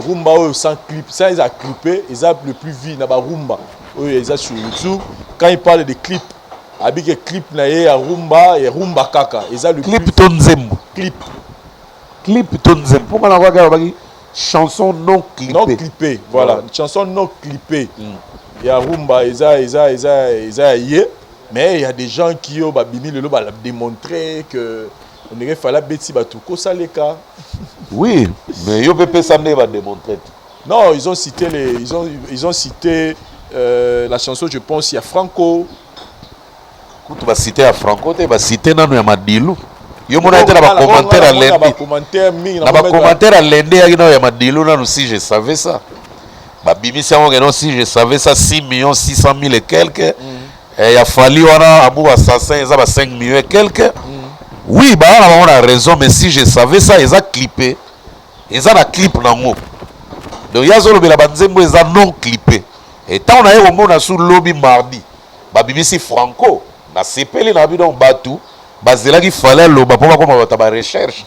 rumba oyo sans clip, sans eza clippé, eza le plus vu na barumba oyo eza sur YouTube. Quand il parle de clip, abi ke clip na ye ya rumba, ya rumba kaka, eza le Clip plus to nzembo? Clip. Clip to nzembo? Mpo nga nakwaki alobaki chanson non clippée. Non clippé, voilà. Chanson non clippé ya rumba eza ya ye. Mais il y a des gens qui oyo babimi lelo badémontrer que on dirait Fally abeti bato kosaleka. Oui, mais yo mpe pesa ndenge badémontre te. Non, ils ont cité la chanson, je pense, il y a Franco. Kutu bacité ya Franco te, bacité nano ya Madilu. Yo mona ete na bacommentaire ya lendi. Bacommentaire mingi. Na bacommentaire ya lende eyaki nano ya Madilu nano. Si je savais ça, babimisi yango keno. Si je savais ça, 6 millions 600 000 et quelque. Ya Fally wana, Amour Assassin, eza ba 5 millions et quelque. Oui, baa na bango na raison, mais Si je savais ça eza clippé, eza na clip nango. Donc ye azolobela banzembo eza non clippé. Ntango na ye komona su lobi mardi babimisi Franco, nasepeli na bino. Bato bazelaki Fally aloba mpo bakoma bato ya barecherche.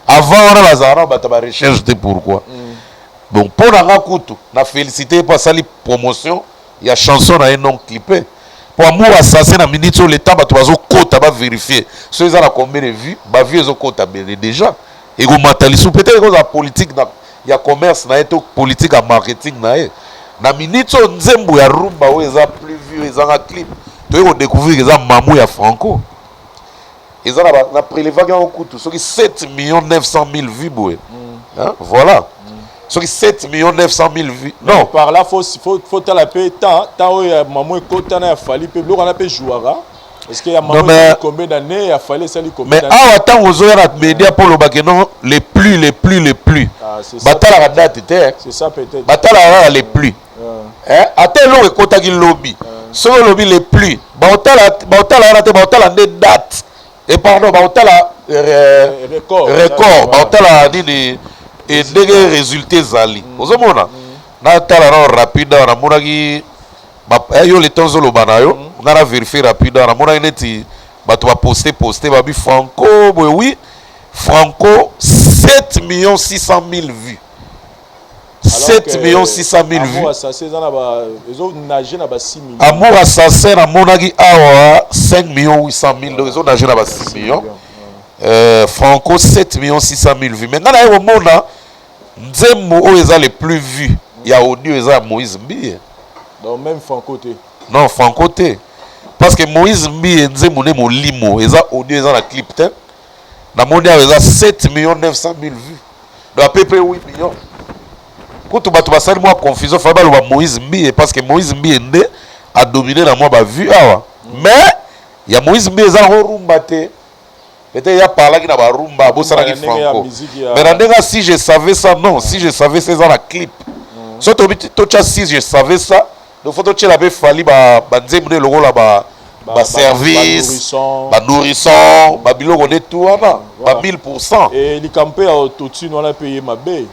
Avant wana bazala na bato ya barecherche te. Pourquoi? Donc mpo na nga kutu na félicité mpo asali promotion ya chanson na ye non clippé. Po Amour Assassin, na minute oyo, leta bato bazokota baverifie so eza na combien de vues. Bavues ezokota bele déjà, ekomata lisusu. Peut-être ekozala politique na ya commerce na ye to politique ya marketing na ye. Na minute oyo, nzembo ya rumba oyo eza plus vu ezanga clip, toyei kodécouvrir eza Mamu ya Franco. Eza na, na prélevaki yango kutu soki 7 millions 900 000 vues boye. Hein? Voilà, soki 7 millions 900 000 vues, non. Par là, faut tala mpe temps oyo ya Mamo ekota na ya Fally mpe biloko wana mpe jouaka. Est-ce que ya Mamo esali combien d'années, ya Fally esali combien Mais d'années? Awa ntango ozoya na média mpo olobaki non, les plus, les plus, les plus. Ah, c'est ça. Batalaka date te. C'est ça peut-être. Batalaka kaka les plus. Eh, ata eloko ekotaki lobi, soki olobi les plus, baotala baotala wana te, baotala nde date et pardon, baotala Record. Record. Voilà. Baotala nini e ndenge résultat ezali. Ozomona, natala nao rapide awa, namonaki yo le temps ozoloba na yo, nga na vérifie rapide awa, namonaki neti bato baposte poste babi Franco boye. Oui, Franco 7 millions 600 000 vues. 7 millions 600 000 Amour vues. Assassin eza na ba ezonage na ba 6 millions. Amour Assassin, namonaki awa 5 millions 800 000, donc ezonage na ba 6 millions. Franco 7 millions 600 000 vues. Mais ngai naye komona nzembo oyo eza le plus vu ya audio eza ya Moïse Mbiye. Donc même Franco te? Non, Franco te, parce que Moïse Mbiye, nzembo nde Molimo, eza audio, eza na clip te. Namoni awa eza 7 millions 900 000 vues, donc à peu près 8 millions. Kutu bato basali mwa confusion, fa baloba Moïse Mbiye, parce que Moïse Mbiye nde adomine na mwa bavues awa. Mais ya Moïse Mbiye eza nango rumba te. Peut-être ya parlaki na barumba, abosanaki Na ndenge ya Franco. Musique ya- Mais na ndenge ya Si je savais ça, non. Si je savais ça eza na clip. So tobi totya Si je savais ça, donc faut totyela mpe Fally banzembo nde lokola baservice, banourrisson. Banourrisson, babiloko nde tu wana ba 1000. E likambo mpe ya autotune wana mpe ye mabe.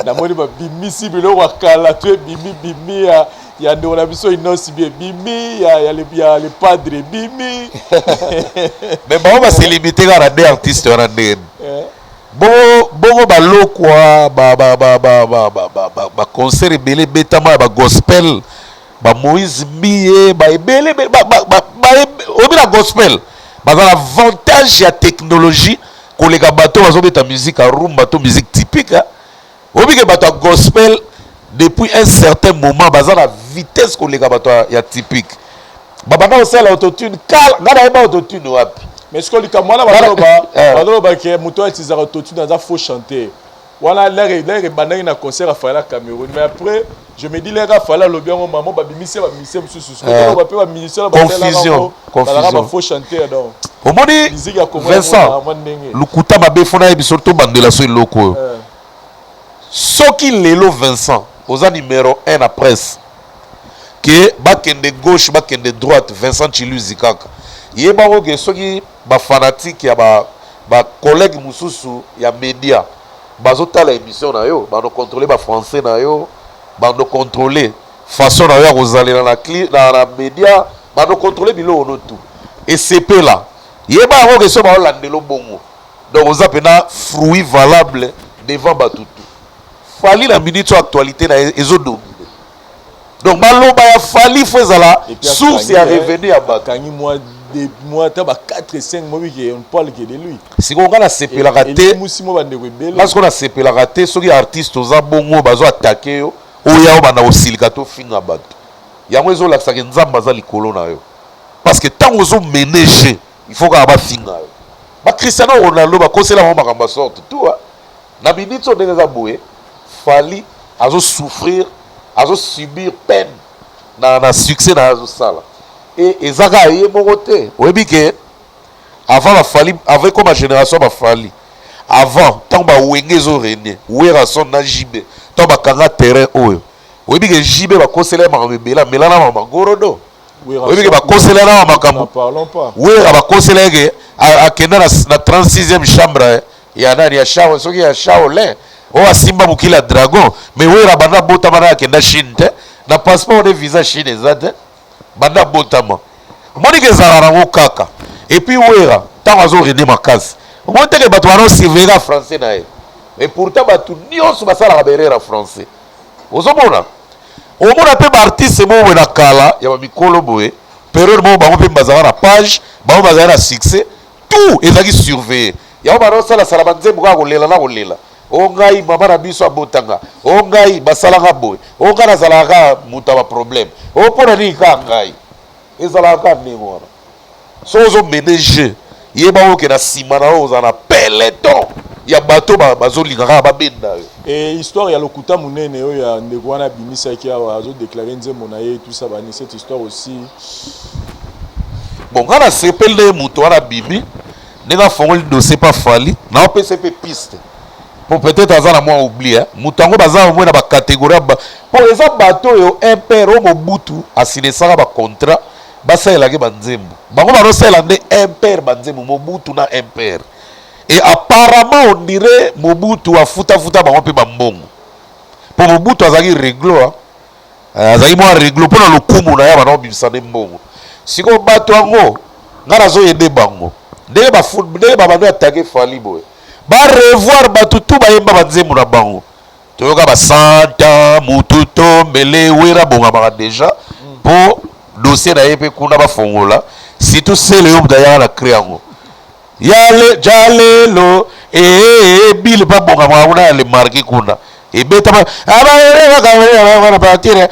Namoni babimisi biloko ya kala to ebimi bimi ya ndeko na biso Inosi bi ebimi ya le Padre ebimi. Mais bango base limité kaka na de artiste wana ndenge Eh, bongo bongo balokwa baconcert ebele ebetama ya bagospel, bamoïse Mbiye, baebele oyebi na gospel baza na avantage ya technologie koleka bato bazobeta musique ya rumba to musique typique, hein. Oyebi ke bato ya gospel Depuis un certain moment baza na vitesse koleka bato ya typique. Babanda kosala autotune kala, ngai nayeba autotune wapi? Mais sikoyo likambo wana, bazoloba ke moto oyo autilisaka autotune aza faux chanteur. Wana l'heure ebandaki na concert afala na Cameroun, mais après je me dis, l'heure afala alobi yango, mamo babimisi bamusicien mosusu, sikoyo mpe bamusicien Confusion. Bazalaka bafaux chanteur, donc Omoni, musique ya Congo Vincent, mwa ndenge. Lokuta mabe. Fo nayebi so tobandela so eloko oyo. Soki lelo Vincent oza numéro 1 na presse, ke bakende gauche, bakende droite, Vincent Chiluzi kaka yebango ke soki bafanatike ya bacollègue mosusu ya média bazotala émission na yo, bando contrôle bafrançais na yo, bando contrôle façon na yo ya kozalela na média, bando contrôle biloko no tu esepela, yeba yango ke so baolandela bongo, donc oza mpena fruit valable devant bato tu. Fally na minute oyo, actualité na ye ezodomine, donc maloba ya Fally fo ezala source ya revenu ya bato. Akangi mwa ata ba 4 5 mobi ke on parle que de lui. Sikoyo nga nasepelaka te. Musi mo bandeko ebele. Nga sikoyo nasepelaka te soki artiste oza bongo, bazo attaquer yo, oya obanda kosilika to finga bato. Yango ezolakisaka Nzambe aza likolo na yo, parce que ntango ozomene jeu, il faut kaka bafinga yo. Bacristiano Ronaldo bakosela bango makambo ya sorte tout. Na minute oyo, ndenge eza boye, Fally azosouffrir, azosubir peine na succès na ye azosala. E eza kaka ye moko te. Oyebi ke avant bafally, avant ekoma génération bafally, avant ntango bawenge ezorégner, Werrason na JB, ntango bakanga terrain oyo, oyebi ke JB bakosela ye makambo ebele, amelana makambo magorodo. Oyebi ke bakosela na makambo. Wera bakosela ye ke akenda na 36e chambre ya nani, ya Shao, soki ya Shaolin oyo asimba mokili ya dragon. Mais Wera banda botama na akenda Chine te, na passeport de visa Chine eza te banda botama. Omonike ezalaka nango kaka. Et puis Wera ntango azorégner makasi, omoni teke bato bana osurveiller français na ye, mais pourtant bato nyonso basalaka baerreur ya français. Ozomona, omona mpe baartiste moko boye na kala ya bamikolo boye, période moko bango mpe bazalaka na page, bango bazalaki na succès, tout ezalaki surveillé. Yango banaosalasala banzembo kaka kolela na kolela: o ngai mama na biso abotanga, o ngai basalanga boye, o ngai nazalaka kaka moto ya baproblème, o mpo na nini kaka ngai. Ezalaka kaka ndenge wana. So ozomene jeu, yeba oke na nsima na oyo ozala na peloton ya bato bazolinga kaka babenda yo. E histoire ya lokuta monene oyo ya ndeko wana abimisaki awa, azodéclarer nzembo na ye, tout ça, bani, cette histoire aussi? Bon, ngai nasepeli ndenge moto wana abimi, ndenge afongoli dossier pa Fally. Naopesa mpe piste po peut-être aza na mwa oubli. Moto yango baza omoi na bacatégorie po eza bato oyo impere oyo Mobutu asinesaka bacontrat, basalelaki banzembo. Bango bazosalela nde impere banzembo, Mobutu na impere. Et apparemment on dirait Mobutu afutafuta bango mpe bambongo, mpo Mobutu azalaki réglo, azalaki mwa réglo mpo na lokumu na ye, bana obimisa nde mbongo. Sikoyo bato yango, ngai nazoyede bango ndenge babandi attaquer Fally boye, barevoir bato tu bayemba banzembo na bango. Toyoka basanta mutu tombele, Wera bongamaka déjà mpo dossier na ye mpe kuna bafongola, surtout sele oyo moto ayaka na cré yango yale jalelo ebile mpe abongamaka kuna ya le marke kuna ebetama abaerekakapartire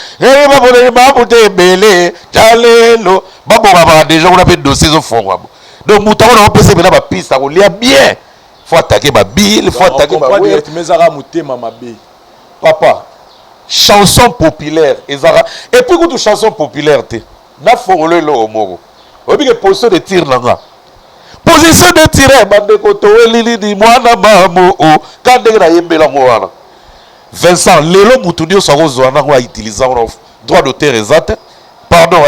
babuta ebele jalelo, babongamaka déjà kuna mpe dossier ezofongwama. Donc moto yango naopesa mpena bapiste akolia bien. Faut attaquer babile, faut attaquer. Ezaka motema mabe. Papa, chanson populaire ezaka, et puis kutu chanson populaire te. Nafongolo eloko moko, oyebi ke position de tir na nga, position de tir, bandeko, towelilini mwana mamo o ka ndenge nayembelango wana. Vincent, lelo mutu nyonso akozwa nango autiliser yango, droit d'auteur eza te, pardon,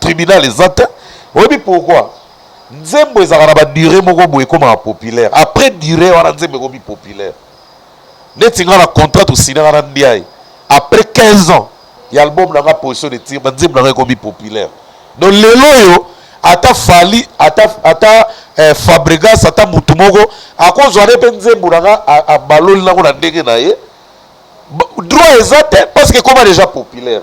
tribunal eza te. Oyebi pourquoi? Nzembo ezalaka na badurée moko boye ekomaka populaire. Après durée wana, nzembo ekomi populaire. Neti nga na contrat tosinaka na Ndiaye, après 15 ans ya album na nga Position de tir, banzembo na nga ekomi populaire. Donc lelo oyo ata Fally, ata Fabregas, ata mutu moko akozwa ne mpe nzembo na nga, abaloli nango na ndenge na ye, droit eza te, parce que ekoma déjà populaire.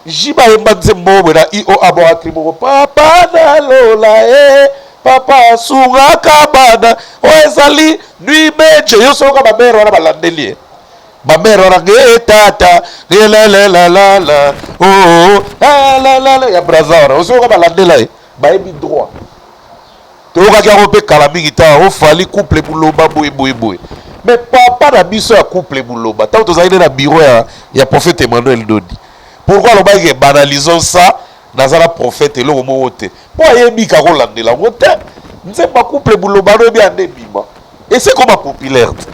Jiba ayemba nzembo moko boye na io abwaka moko: "Papa nalola e, papa asungaka bana." Oyo ezali Nui Meje. Yo soka bamere wana balandeli ye. Bamere wana nge tata lelelelala oo lalala ya braza wana, osoyoka balandela ye, bayebi droit. Toyokaki yango mpe kala mingi ta ofali couple Buloba boye boye boye. Mais papa na biso ya couple Buloba, ntango tozalaki nde na bureau ya prophète Emmanuel Dodi, pourquoi alobaki ke banalisons ça? Naza na prophète eloko moko te, mpo ayebi kakolandela yango te. Nzembo ya couple Buloba no oyebi ande ebima, ese ekoma populaire te.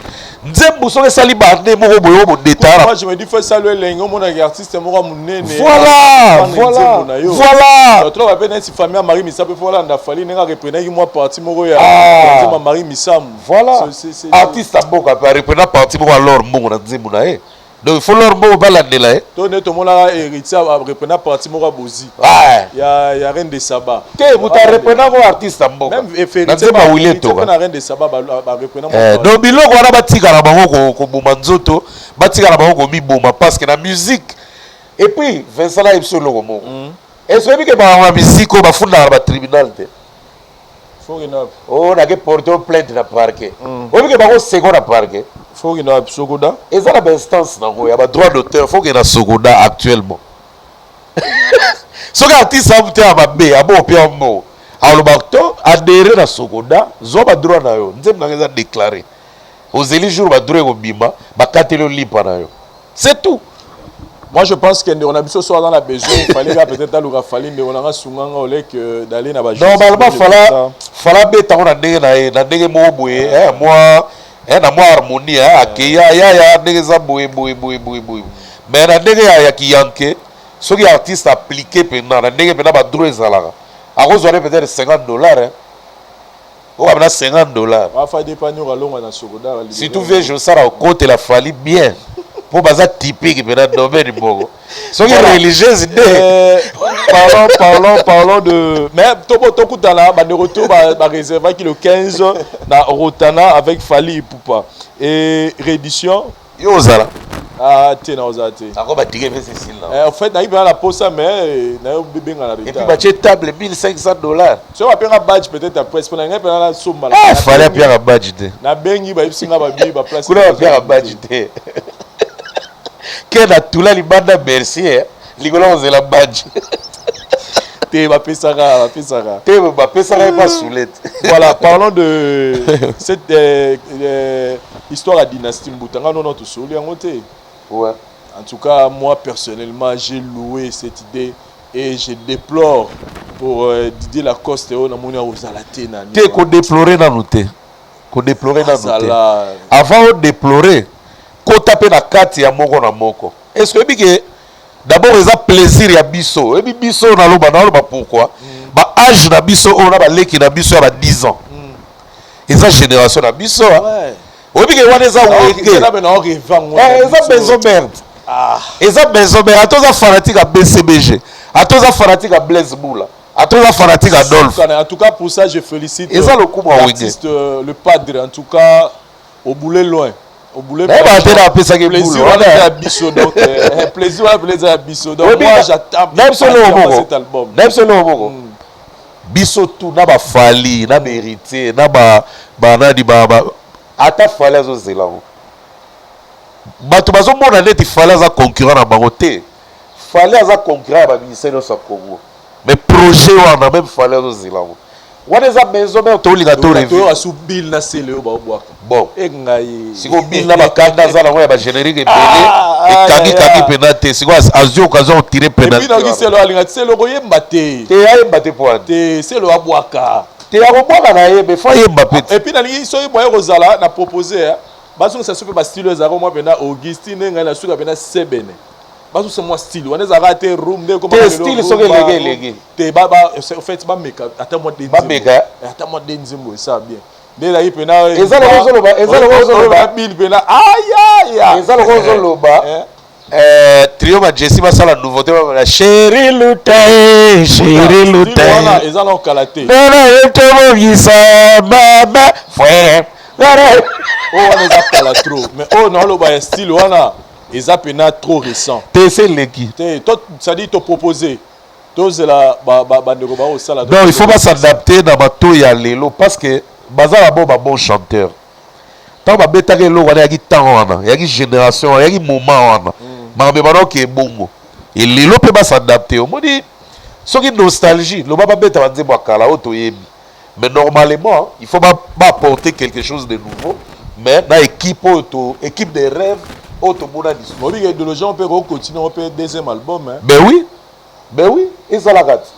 Nzembo soki esali bande moko boye oyo bodetara. Moi, je me dis, faut saluer elengi, omonaki artiste moko ya monene. Voilà, voilà, voilà. Tolo bape neti famille ya Marie Misamu, mpe olanda Fally ndenge areprenaki mwa partie moko ya Ah. nzembo ya Marie Misamu. Voilà. Artiste ya mboka mpe areprena partie moko ya Lor Mbongo na nzembo na ye, donc il faut Lor Mbongo balandela ye. To nde tomonaka Héritier areprena partie moko ya Bozi ya Reine de Saba. Te, moto areprena ngo artiste ya mboka même na nzembo ya Willy Etoka. Na Reine de Saba bareprena. Donc biloko wana, batika na bango koboma nzoto, batika na bango komiboma, parce que na musique. Et puis Vincent, nayebi biso eloko moko. Est ce oyebi ke makambo ya musique oyo bafundaka na batribunal te? Oyo nake porte plainte na parquet, oyebi ke bakoseko na parquet? Faut na Sokoda. Eza na bainstance nango ya badroit d'auteur. Faut ke na Sokoda actuellement, soki artiste amu te ya mabe, abo opia mbongo, aloba to adhéré na Sokoda, zwa badroit na yo, nzembo nanga eza déclaré. Ozeli jour badroit ekobima, bakateli yo lipa na yo, c'est tout. Moi, je pense que ndeko na biso so aza na besoin, fallait ka peut-être aluka Fally: ndeko nanga, sunganga, oleke d'aller na ba Normalement fala fala abeta ngo na ndenge na ye, na ndenge moko boye, mwa na mwa harmonie, akei ya ndenge eza boye boye boye boye boye. Mais na ndenge ya kiyanke, soki artiste appliqué mpena na ndenge mpena badroit ezalaka, akozwa ne peut-être 50 $, hein. Oyo abina 50 $. Afa dépend alongwa na Sokoda. Surtout vieux Josara okotela Fally bien, mpo baza typique mpena domaine moko, soki religieuse nde. Parlons de, mais tobo tokutana bandeko to baréservaki le 15 na Rotana avec Fally Ipupa et réédition. Yo ozala? Ah te, na ozala te. Ako batike mpe Cécile na. En fait, nayebi mpena na posa, mais nayobenga na Et puis retard. batie table 1500 $. Soki bapenga badge peut-être après, mpo na ngai mpena nasomba. Ah, Fally apiaka badge te. Nabengi, bayebisi nga babi baplace. Kuna bapiaka badge te. Ke na tula libanda, merci, likolo kozela badge. Te, bapesaka, bapesaka. Te, bapesaka ye pa sule te. Voilà, parlons de cette histoire à dynastie Mbuta. Nga nono tosoli yango te. En tout cas, moi personnellement, j'ai loué cette idée et je déplore pour Didier Lacoste oyo namoni akozala te na Te, kodéplore nanu te, kodéplore nanu te. Azala. Avant odéplore, kota mpe na kati ya moko na moko. Est ce que oyebi ke d'abord eza plaisir ya biso? Oyebi biso, naloba pourquoi baage na biso oyo na baleki na biso ya ba 10 ans, eza génération na biso, ah. Oyebi ke wana eza Wenge. Eza mpe na oreva ngo. Eza maison merde. Eza maison mère. Ata oza fanatique ya BCBG, ata oza fanatique ya Blaise Bula, ata oza fanatique ya Adolphe. En tout cas, pour ça, je félicite Eza lokumu ya Wenge. l'artiste, le padre. En tout cas, au boulet loin, au boulet. Nayebaka te na apesaki Plaisir boule. wana eza ya biso. Donc plaisir wana mpenza eza ya biso. Donc moi, j'attends Na biso eloko patiemment moko cet album. Na biso eloko moko, biso tu na baFally, na bahéritier, na banani, ata Fally azozela ngo. Bato bazomona neti Fally aza concurrent na bango te. Fally aza concurrent ya baministère nyonso ya Congo, mais projet wana, même Fally azozela ngo. Wana eza maison mère, tolinga to rêve. Toyoka su Bill na sele oyo baobwaka. Bon. E ngai. Sikoyo Bill na bakanda aza nango ya bagénérique ebele. Ah, ekangi ah, kangi ah. mpena te. Sikoyo azwi occasion otire et puis penalty. Nayoki selo alinga ti selo koyemba te. Te, ayemba te, po wana Te, selo abwaka. Te, akobwaka na ye, mais faut ayemba mpe te. Et puis nalingi soki boye kozala na propose, bazongisa so mpe bastyle oyo ezalaka mwa mpena Augustine, ngai na suka mpena sebene, bazongisa mwa style wana ezalaka te room nde ekoma Te, lelo. Style soki rumba, elenge, room. elenge. Te, en fait bameka ata mwa de Bameka. nzembo. Ata mwa de nzembo esala bien nde ezalaki mpena. Eza lokola ozoloba. Bill mpena ayaya. Eza lokola ozoloba trio Majesi basala nouveauté, babala Chéri Luta e Chéri Luta. Wana eza na okala te. Nana etobongisa mama frère. Oyo wana eza kala trop, mais oyo naoloba ya style wana eza mpena trop récent. Te, ese eleki. Te, to c'est-à-dire topropose, tozela bandeko bakosala. Donc il faut bas'adapter na bato ya lelo, parce que baza na bo babon chanteur. Ntango babetaka eloko wana, eyaki ntango wana, eyaki génération wana, eyaki moment wana. Makambo ebanda oke ebongo elelo mpe bas'adapter. Omoni, soki nostalgie, loba babeta banzembo ya kala oyo toyebi, mais normalement il faut baapporter quelque chose de nouveau, mais na équipe oyo to équipe de rêve oyo tomona lisusu. Mobika idéologie mpe kocontinue mpe deuxième album, hein. Ben oui, ben oui, ezalaka te,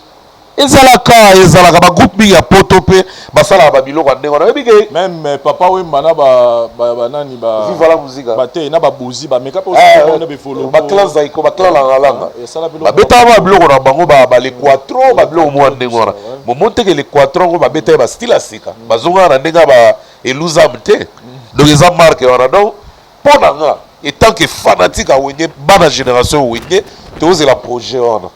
ezalaka, ezalaka. Bagroupe mingi ya poto mpe basalaka babiloko ya ndenge wana, oyebi ke. Même Papa Wemba na banani ba Viva la Musica. Bate na babozi bameka mpe. Eh, na befolo. Baclan Zaiko, baclan Langalanga. Esala mpe. Babetaka babiloko na bango, balequatro, babiloko mwa ndenge wana. Momoni teke lequatro yango babeta ye bastyle ya sika, bazongaka na ndenge ya ba eluzam te. Donc eza marque wana. Donc mpo na nga, etant que fanatique ya Wenge, bana génération Wenge, tozela projet wana.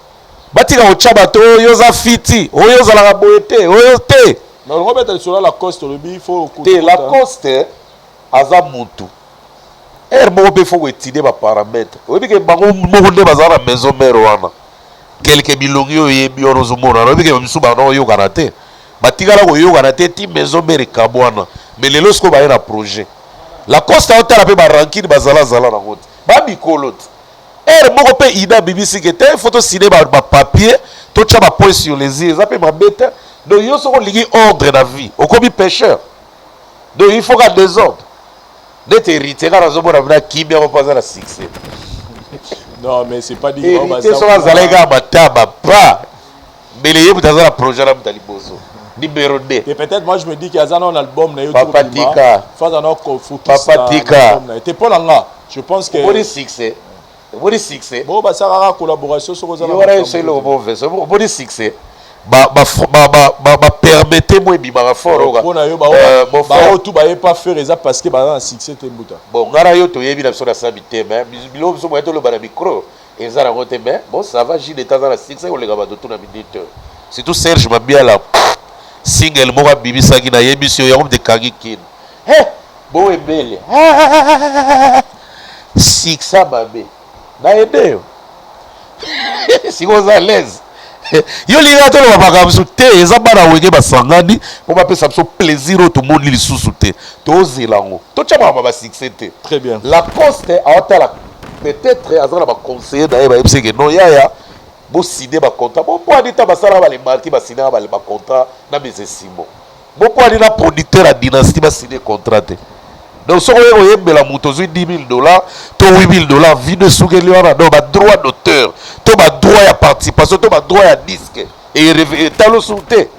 Batika kotya bato oyo oza fiti, oyo ozalaka boye te, oyo te. Mais olongo beta lisolo ya Lacoste, olobi faut. Te, Lacoste aza mutu ere moko mpe faut koétudier baparamètre. Oyebi ke bango moko nde bazala na maison mère wana, quelque bilongi oyo oyebi wana, ozomona, oyebi ke bamisu bana oyokana te, batikala koyokana te ti maison mère ekabwana. Mais lelo sikoyo baye na projet. Lacoste aotala mpe barancune bazalazala nango te, bamikolo te. Ere moko mpe ida abimisi ke te, faut tosigner bapapier, totya bapoint sur les i. Eza mpe mabe te. Donc yo soki olingi ordre na vie, okomi pêcheur. Donc il faut ka désordre neti Héritier kaka nazomona mna kimia mpo aza na succès. Non, mais c'est pas dit. Héritier soki azalaki kaka mataba pa mbele, ye moto aza na projet na moto ya liboso numéro 2. Et peut-être moi je me dis qu'il y a un album na yo. Papa Tika. Faza na focus. Papa Tika. Te, mpo na nga je pense que Omoni succès, omoni succès. Bo basalaka collaboration soki oza na Yo wana yo eloko mo omoni succès bapermettre mo ebimaka fort oka. Mpo na yo, bao tu baye pas faire, eza parce que baza na succès te, mbuta. Bon, ngai na yo toyebi na biso na sami te, mais biloko biso moye toloba na micro eza nango te. Mais bon, ça va, jdt aza na succès koleka bato tu na minute, surtout Serge Mabiala. Single moko abimisaki, nayebisi yo, yango moto ekangi kini bo ebele succès mabe. Nayede yo sikoyo oza à l'aise, yo linga toloba makambo mosusu te. Eza bana Wenge basangani mpo bapesa biso plaisir oyo tomoni lisusu te. Tozela yango, totya makambo ya basuccès te. Très bien. Lacoste aotala, peut-être aza na baconseiller na ye, bayebisi ke non yaya, bosine bacontrat. Bo mpo ani ta basalaka balemarki, basinaka bacontrat na mese Simon. Bo mpo ani na producteur ya Dynastie basine contrat te? Donc soki oye koyembela moto, ozwi 10 000 $ to 8 000 $, vino esukeli wana. Donc badroit d'auteur to badroit ya participation to badroit ya disque etalo su te.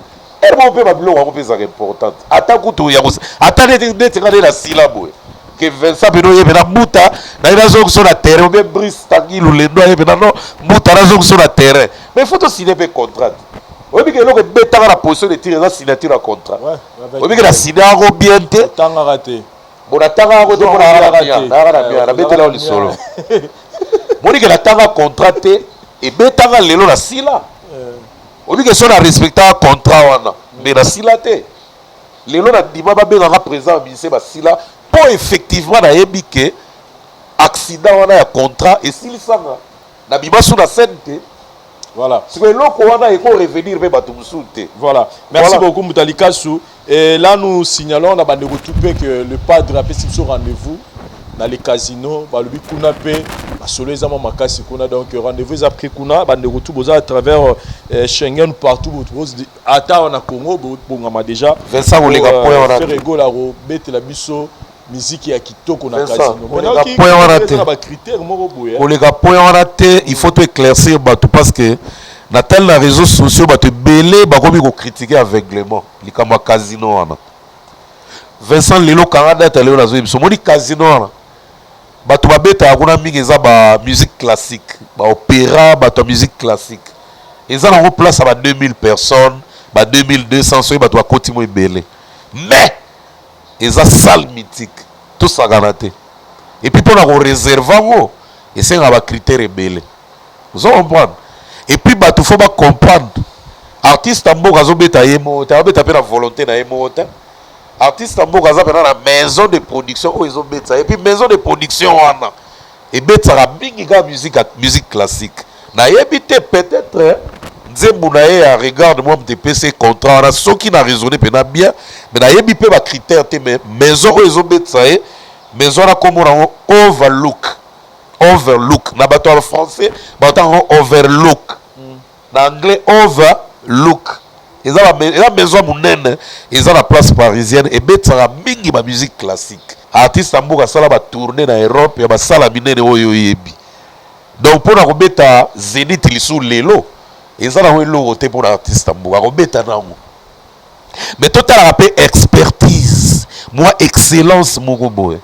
Ere moko mpe babiloko yango mpe ezalaka importante. Ata kutu ya ata neti nga nde na sila boye ke Vincent pene oye mpena mbuta naye nazongiso na terrain, obie Brice Tangi Lulendo aye mpena no mbuta nazongiso na terrain, mais faut tosine mpe contrat. Oyebi ke eloko ebetaka na position de tir eza signature ya contrat. Oyebi ke na sine yango bien te. Otangaka te. Bon, natanga yango te mpo nayaka na bien, nabetela yo lisolo. Moni ke natanga contrat te, ebetanga lelo na sila. Oyebi ke so na respectaka contrat wana, mais na sila te. Lelo na ndima babengaka président ya ministère, basila mpo effectivement nayebi ke accident wana ya contrat esilisanga na bima su na scène te. Sikoyo eloko wana eko revenir mpe bato mosusu te. Voilà, merci beaucoup Mbuta Likasu. Et là nous signalons na bandeko tout mpe que le padre apesi biso rendez-vous na le casino. Balobi kuna mpe basolo eza mwa makasi kuna. Donc rendez-vous eza pris kuna. Bandeko tout boza à travers Schengen, partout ata na Congo, bongama déjà. Vincent, koleka point wana te. Ferre Gola kobetela biso miziki ya kitoko na Vincent, casino. koleka point wana te. Na bacritère moko boye. Koleka point wana te, il faut to éclaircir bato, parce que na tali na réseaux sociaux, bato ebele bakomi kocritiquer aveuglement likambo ya casino wana. Vincent, lelo kanga date, lelo nazoyebi biso. Omoni casino wana, bato babetaka kuna mingi eza ba musique classique, baopéra, bato ya musique classique. Eza nango place ya ba 2000 personnes, ba 2200, soki bato bakoti mo ebele, mais eza salle mythique, tosakana te. Et puis mpona koréserver yango esengaka bacritère ebele, ozo comprendre. Et puis bato faut bacomprendre, artiste ya mboka azobeta ye moko te, azobeta mpe na volonté na ye moko te. Artiste ya mboka aza mpena na maison de production oyo ezobetisa. Et puis maison de production wana ebetisaka mingi kaka musique, musique classique. Nayebi te, peut-être. Nzembo na ye ya Regarde moi moto epesi ye contrat wana, soki na raisonne mpena bien, mais nayebi mpe bacritère te. Mais maison oyo ezobetisa ye, maison wana nkombo nango Overlook. Overlook na bato ya français bato yango Overlook, na anglais Overlook. Eza maison monene, eza na place parisienne, ebetisaka mingi bamusique classique. Artiste ya mboka asala batournée na Europe ya basala minene oyo oyebi. Donc mpona kobeta Zénith lisusu lelo eza nango eloko te mpona artiste ya mboka akobeta nango. Mais totalaka mpe expertise, mwa excellence moko boye.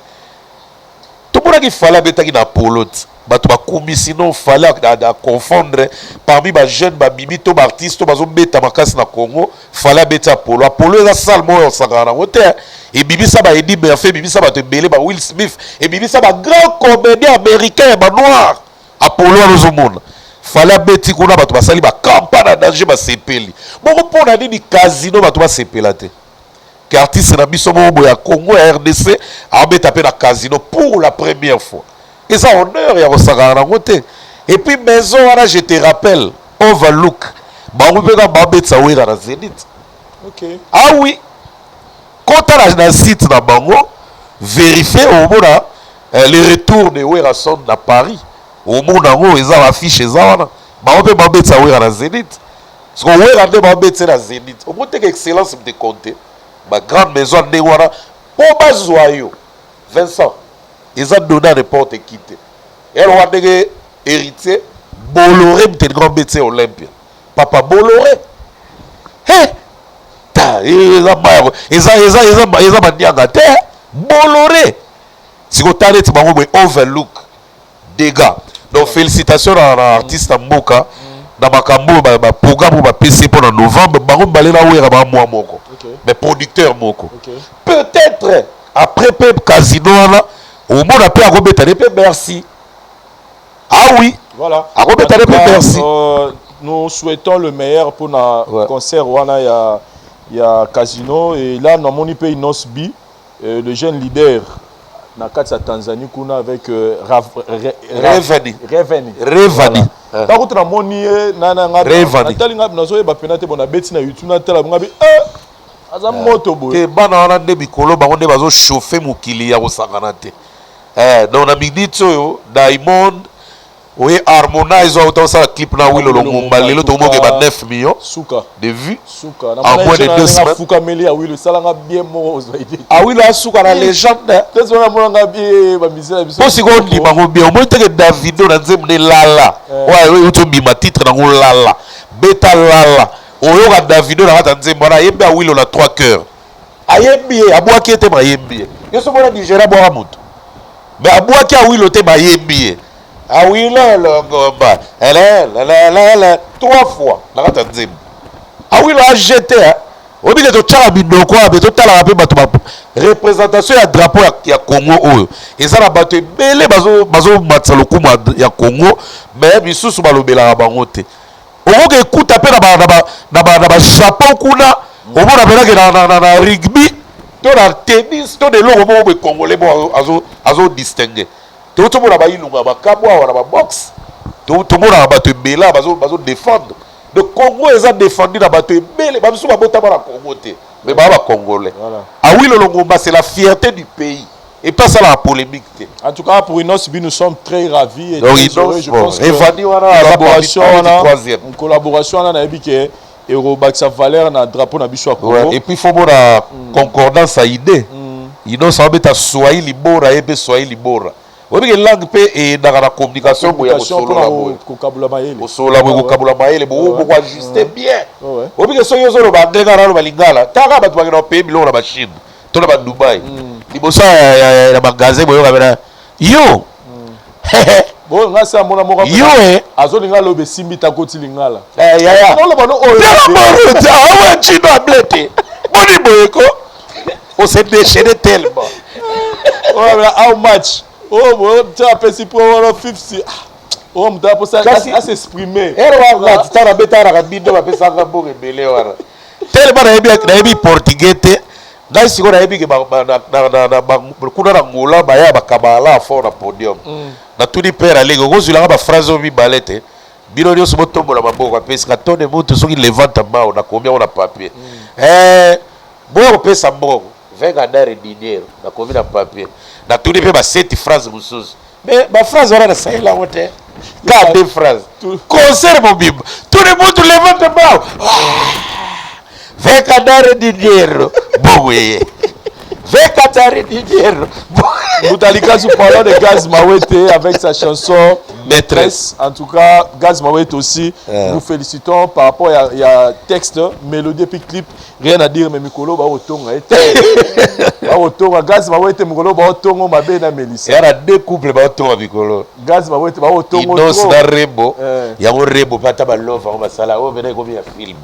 Tomonaki Fally abetaki na Apollo ti bato bakumisi. Non, Fally aconfondre parmi bajeune babimi to baartiste to bazobeta makasi na Congo. Fally abeti Apollo. Apollo eza salle moko osakaka nango te. Ebimisa ba Eddie Murphy, ebimisa bato ebele, ba Will Smith, ebimisa bagrand comédien américain ya banoir. Apollo wana ozomona Fally abeti kuna, bato basali bacampagne na danger, basepeli bongo. Mpo na nini Casino bato basepela te ke artiste na biso moko boye ya Congo, ya RDC, abeta mpe na Casino pour la première fois? Eza honneur ya kosakana nango te. Et puis maison wana, je te rappelle, Overlook, bango mpe kaka babetisa Wera na Zénith. Ah oui, kota na site na bango, vérifie, omona le retour de Werason na Paris. Omona yango, eza baaffiche, eza wana. Bango mpe babetisa Wera na Zénith. Parce que Wera nde babetisa na Zénith, omoni teke excellence mte compte bagrande maison ndenge wana mpo bazwa yo. Vincent, eza donné à n'importe qui te. Eloko ndenge Héritier Bolloré mte ndenge babetisa Olympia, papa Bolloré, he ta eza maya, eza banianga te. Bolloré sikotala neti bango boye, Overlook, dégâts. Donc félicitation na artiste ya mboka na makambo oyo, baprogramme oyo bapesi mpo na novembre. Bango mibale na Wera bamwa moko, mais producteur moko. Peut-être après mpe Casino wana, omona mpe akobeta ne mpe Bercy. Ah oui. Voilà. Akobeta ne mpe Bercy. Nous souhaitons le meilleur pour na concert wana ya Casino. Et là namoni mpe Innoss'B, le jeune leader na kati ya Tanzanie kuna avec Reveni. Reveni. Revani. Ntango kutu namoni ye Revani. Natali nga nazoyeba mpena te. Bon, nabeti na YouTube, natala nga bi aza moto boye. Te, bana wana nde mikolo bango nde bazochauffe mokili ya kosangana te. Donc na minute oyo, Diamond oye, Harmonize oyo auta kosala clip na Wilo Longomba, lelo tokomoke ba 9 millions suka de vues suka en moins de 2 semaines. Fukameli ya Wilo esalanga bien moko, ozwa idée. Awilo asuka na légende. Te, wana monanga bie bamisele na biso. Mpo sikoyo ondima ngo bien, omoni teke Davido na nzembo nde Lala oyo euti obima, titre nango Lala, beta Lala, oyoka Davido na kati ya nzembo wana ayembi Awilo na trois cœurs. Ayembi ye, abwaki ye te, bayembi ye. Yo so mona Nigéria abwaka moto, mais abwaki Awilo te, bayembi ye Awilo Longomba elelelelele trois fois na kati ya nzembo. Awilo agete oyebi ke totyaka minoko awa, mpe totalaka mpe bato représentation ya drapeau ya Congo oyo eza na bato ebele bazomatisa lokumu ya Congo, mais misusu balobelaka bango te. Okoki ekuta mpe na bajapon kuna, omona mpenake na rugby to na tennis to na eloko moko boye, congolais mo azodistingue. Tomona bailunga bakambo awa na baboxe, tomonaka bato ebele bazodéfendre. Donc Congo eza défendu na bato ebele. Bamisusu babotama na Congo te, mais baa bacongolais. Awilo Longomba, c'est la fierté du pays et pas ça la polémique te. En tout cas, pour Innoss'B, nous sommes très ravis et Donc, très heureux. Je bon, pense que Evani wana aza collaboration parmi wana, troisième. Une collaboration wana nayebi ke ekobakisa valeur na drapeau na biso ya Congo. Ouais. Et puis faut mona concordance ya idée. Innoss abeta swahili bora, ye mpe swahili bora. Oyebi ke langue mpe eyendaka na communication boye ya Communication kosolola mpona boye. Kokabola mayele. Kosolola boye, kokabola mayele, bokoajuste bien. Oyebi ke soki ozoloba anglais, kaka naloba lingala, taka bato bakenda bapaye biloko na bachine to na badubai, liboso ya magasin boyoka pena yo. Bon, nga se amona moko Yo e azolinga aloba, esimbi ta koti lingala. Yaya. Oloba no oyo. Awa chino able te, boni boye ko on s'est déchaîné tellement. Oyo how much, oyo boye ti apesi po wana 50. Ah, oyo moto aposa as'exprime. Ere wana tala abetalaka bino, bapesaka mbongo ebele wana tellement. Nayebi portugais te ngai. Sikoyo nayebi ke kuna na Ngola baya bakabala fort na podium. Natuni père alenge, okozwilanga baphrase oyo mibale te. Bino nyonso botombola maboko, apesi katone mutu soki levanta mao nakomi yango na papier. Eh, boya kopesa mbongo venga dare dinero, nakomi na papier. Natuni mpe ba sept phrase mosusu, mais ba phrase wana nasalela yango te, ka deux phrase concert mobimba tuni mutu levanta mao venga dare dinero, bongo eye venga dare dinero. Moutalikazu, parlant de Gaz Mawete avec sa chanson Maîtresse. En tout cas, Gaz Mawete aussi, nous félicitons par rapport à, il y a texte, mélodie et puis clip. Rien à dire, mais Mikolo, ba otonga ete. Ba otonga Gaz Mawete, Mikolo, ba otongo mabe na Melissa. Eyana deux couple baotonga mikolo. Gaz Mawete, ba otongo. Inos na Rebo. Yango Rebo mpe ata balove yango basala oyo mena ekomi ya film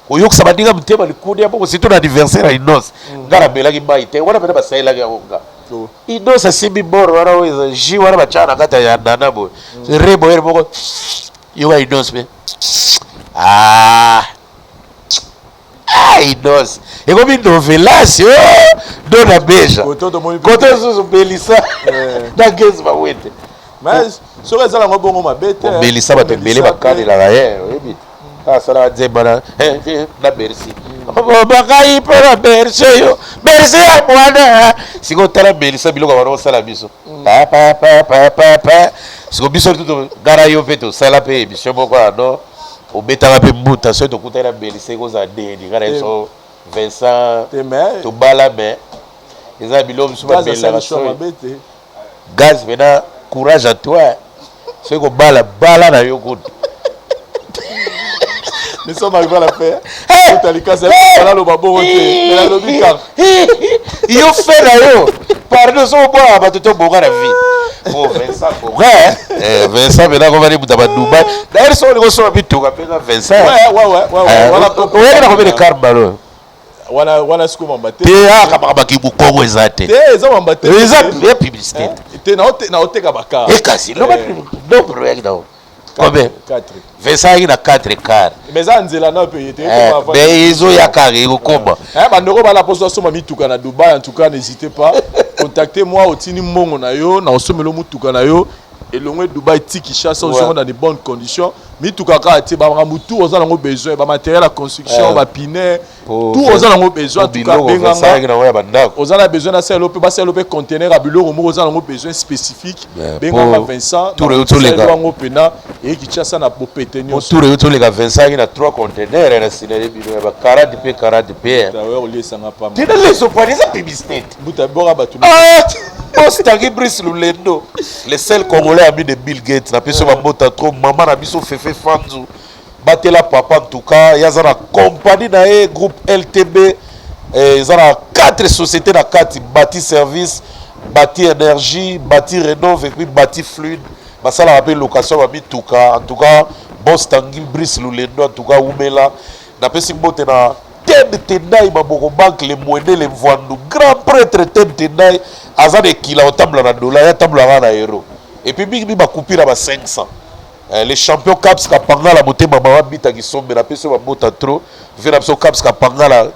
koyokisa baninga motema likuni ya bongo, surtout na anniversaire ya Inos. Nga namelaki mai te wana, mpena basalelaki yango nga. Inos asimbi bor wana oyo eza jus wana batyaka na kati ya nana boye. Rebo yere moko yoka Inos mpe ah ah, Inos ekomi novelas o do na beja. Koto tomoni koto susu Belisa na Gaz Mawete. Mais soki eza nango bongo mabe te. Obelisa bato ebele bakanelaka ye, oyebi te, asalaka nzemba na Bercy, bakai mpo na Bercy oyo Bercy ya mwana. Sikoyo tala Belisa, biloko bana osala biso papapapapa. Siko biso tuto gara yo mpe tosala mpe émission moko ano obetaka mpe mbuta. Soki tokutani na Belisa ekozala deni nga na biso Vincent. Te, mais tobala, mais eza biloko biso Gaz asali babelaka choix soki mabe te. Gaz mpena, courage à toi. Soki kobala bala na yo kutu. Nous sommes arrivés à la fin. Moutalikazu, naloba bongo te. Mais nalobi kaka. Yo fe na yo, pardon, soki obwaka bato tobonga na vie. Oh, Vincent bonga, eh, Vincent mpena akomani muta ba Dubai. D'ailleurs soki olingi osomba mituka, mpenza Vincent. Ouais. Wana Oyaki na combien de car balo? Wana wana siko mamba te. Te, akamaka bakibukongo eza te. Te, eza mamba te. Eza ya publicité te. Te, naoteka bacar. Ekasi loba nombre oyaki nango combien? 4. Vincent ayaki na 4 car. Mais eza nzela na mpe te. Mais ezoya kaka, ekokoma. Bandeko bana mposo asomba mituka na Dubai, en tout cas n'hésitez pas, contactez moi. Otini mbongo na yo na osomela mutuka na yo elongwe Dubai ti Kinshasa, ozongo dans de bonnes conditions. Mituka kaka te, bamakambo tout oza nango besoin, bamatériel ya construction, bapine, tout oza nango besoin, en tout cas benganga. Nango ya bandako. Oza na besoin nasalelo mpe basalelo mpe conteneur ya biloko moko oza nango besoin spécifique, benganga Vincent. Tour euti oleka. Yango mpena eye Kinshasa na bopete nyonso. Tour euti oleka, Vincent ayaki na 3 conteneur na sinale bino ya ba 40 mpe 40 mpe. Oliesanga pamba. Tina lesopani, eza publicité te. Mbuta boka bato. Ah, boss Tangi Brice Lulendo, le seul Congolais ami de Bill Gates, na biso bambota trop, mama na biso Fefe Fanzu, batela papa. En tout cas, yaza na compagnie na ye groupe LTB, eza na 4 sociétés na kati: Bati Service, Bati Énergie, Bati Rénove et puis Bati Fluide. Basalaka mpe location ya bamituka. En tout cas, boss Tangi Brice Lulendo, en tout cas umela. Napesi mbote na Ted Tendai Maboko Bank, le Mwene le Mvwandu, grand prêtre Ted Tendai, aza na ekila otambola na dola, ye atambolaka na euro et puis mingi mingi bakupira ba 500. Les champions Caps Kapangala, motema mama Bita Kisombe, napesi yo bambota trop. Ve na biso Caps Kapangala,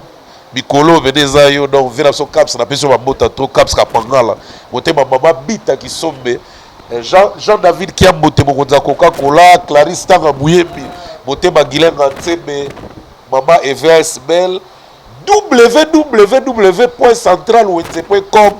mikolo pene eza yo. Donc ve na biso Caps, napesi yo bambota trop. Caps Kapangala, motema mama Bita Kisombe. Jean David Kiambote, mokonzi ya Coca-Cola, Clarisse Tanga Muyembi, motema Gilenga Ntsebe, mama Evs Bell, www.centralwenze.com,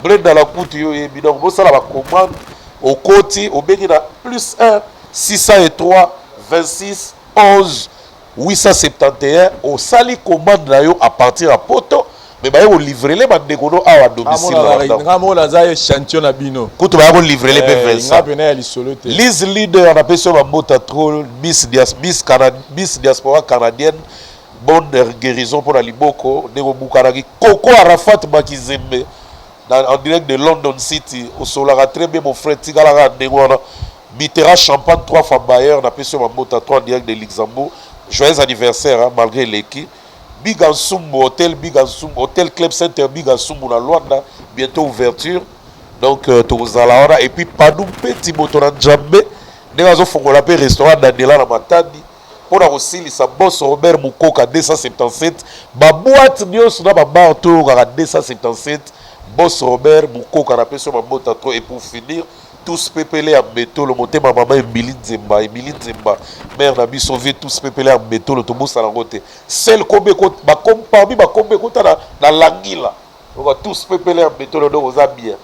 Brenda Lakutu, yo oyebi. Donc bosala bacommande, okoti obengi na plus 1 603 26 11 871, osali commande na yo à partir ya Poto, mais baye kolivrer bandeko no awa domicile na ndako. Nga moko naza échantillon na bino. Kutu baya kolivrer mpe. Nga Vincent pena ya lisolo te. Liz Leader, napesi yo bambota trop. Miss Diaspora canadienne, bonne guérison mpona liboko ndenge obukanaki. Koko Arafat Makizembe en direct de London City, osolaka très bien, mon frère, tikalaka ndenge wana. Mitera Champagne trois fois Bayer, napesi yo bambota trop en direct de Luxembourg. Joyeux anniversaire, hein, malgré eleki. Biga Nsumbu, hôtel Biga Nsumbu, hôtel Club Center Biga Nsumbu na Luanda, bientôt ouverture. Donc tokozala wana. Et puis Padu Mpeti, moto na Nzambe, ndenge azofongola mpe restaurant Dandela na Matadi mpona kosilisa. Boss Robert Mukoka 277, baboite nyonso na babar toyokaka 277. Boss Robert Mukoka, napesi yo bambota trop. Et pour finir, Tous pepele ya Mbetolo, motema mama Emilie Nzemba, Emilie Nzemba, mère na biso vie tous pepele ya Mbetolo, tobosana yango te. Sel kombe ekota, ba kom, parmi ba kombe ekota na, na Langila. Donc tous pepele ya Mbetolo, donc oza bien.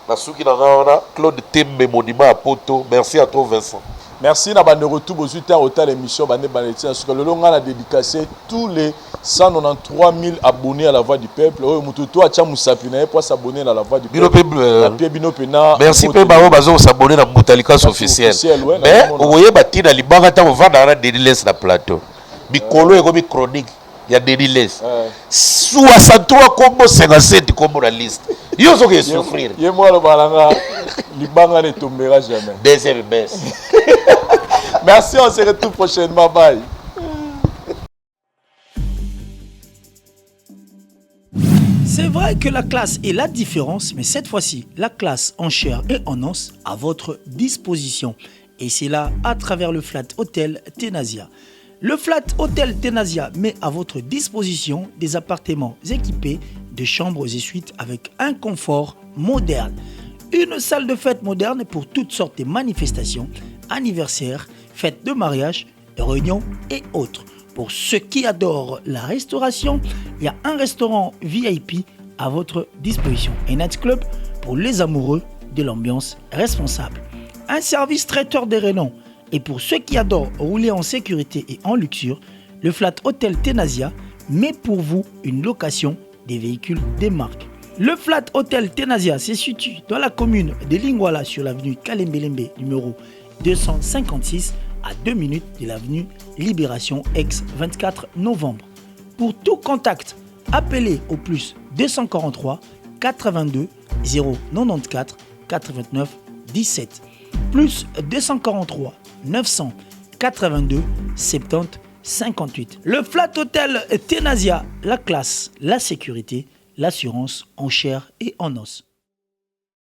Na suki na nga wana, Claude Tembe, monument ya poto. Merci à toi Vincent. Merci na bande retour bozui temps otala émission bande bande tina suka lelo nga na dédicacer tous les 193 000 abonnés à la voix du peuple oyo mutu to atia musapi na ye po s'abonner na la voix du peuple bino pe na pie bino pe na merci pe bango bazo s'abonner na Mbuta Likasu officiel mais okoyeba tina libanga ntango ovandaka na Denis Less na plateau mikolo ekomi chronique ya Denis Less 63 kombo 57 kombo na liste yo ozoke souffrir ye moko alobaka na nga libanga ne tombera jamais deuxième baisse. Merci, on se retrouve prochainement, bye. C'est vrai que la classe est la différence, mais cette fois-ci, la classe en chair et en os à votre disposition. Et c'est là à travers le Flat Hotel Tenasia. Le Flat Hotel Tenasia met à votre disposition des appartements équipés de chambres et suites avec un confort moderne. Une salle de fête moderne pour toutes sortes de manifestations, anniversaires, fêtes de mariage, réunions et autres. Pour ceux qui adorent la restauration, il y a un restaurant VIP à votre disposition. Un night club pour les amoureux de l'ambiance responsable. Un service traiteur de renom. Et pour ceux qui adorent rouler en sécurité et en luxure, le Flat Hotel Tenasia met pour vous une location des véhicules des marques. Le Flat Hotel Tenasia se situe dans la commune de Lingwala sur l'avenue Kalembelembe numéro 256 à 2 minutes de l'avenue Libération ex 24 novembre. Pour tout contact, appelez au plus 243 82 094 89 17 plus 243 982 70 58. Le Flat Hotel Tenasia, la classe, la sécurité, l'assurance en chair et en os.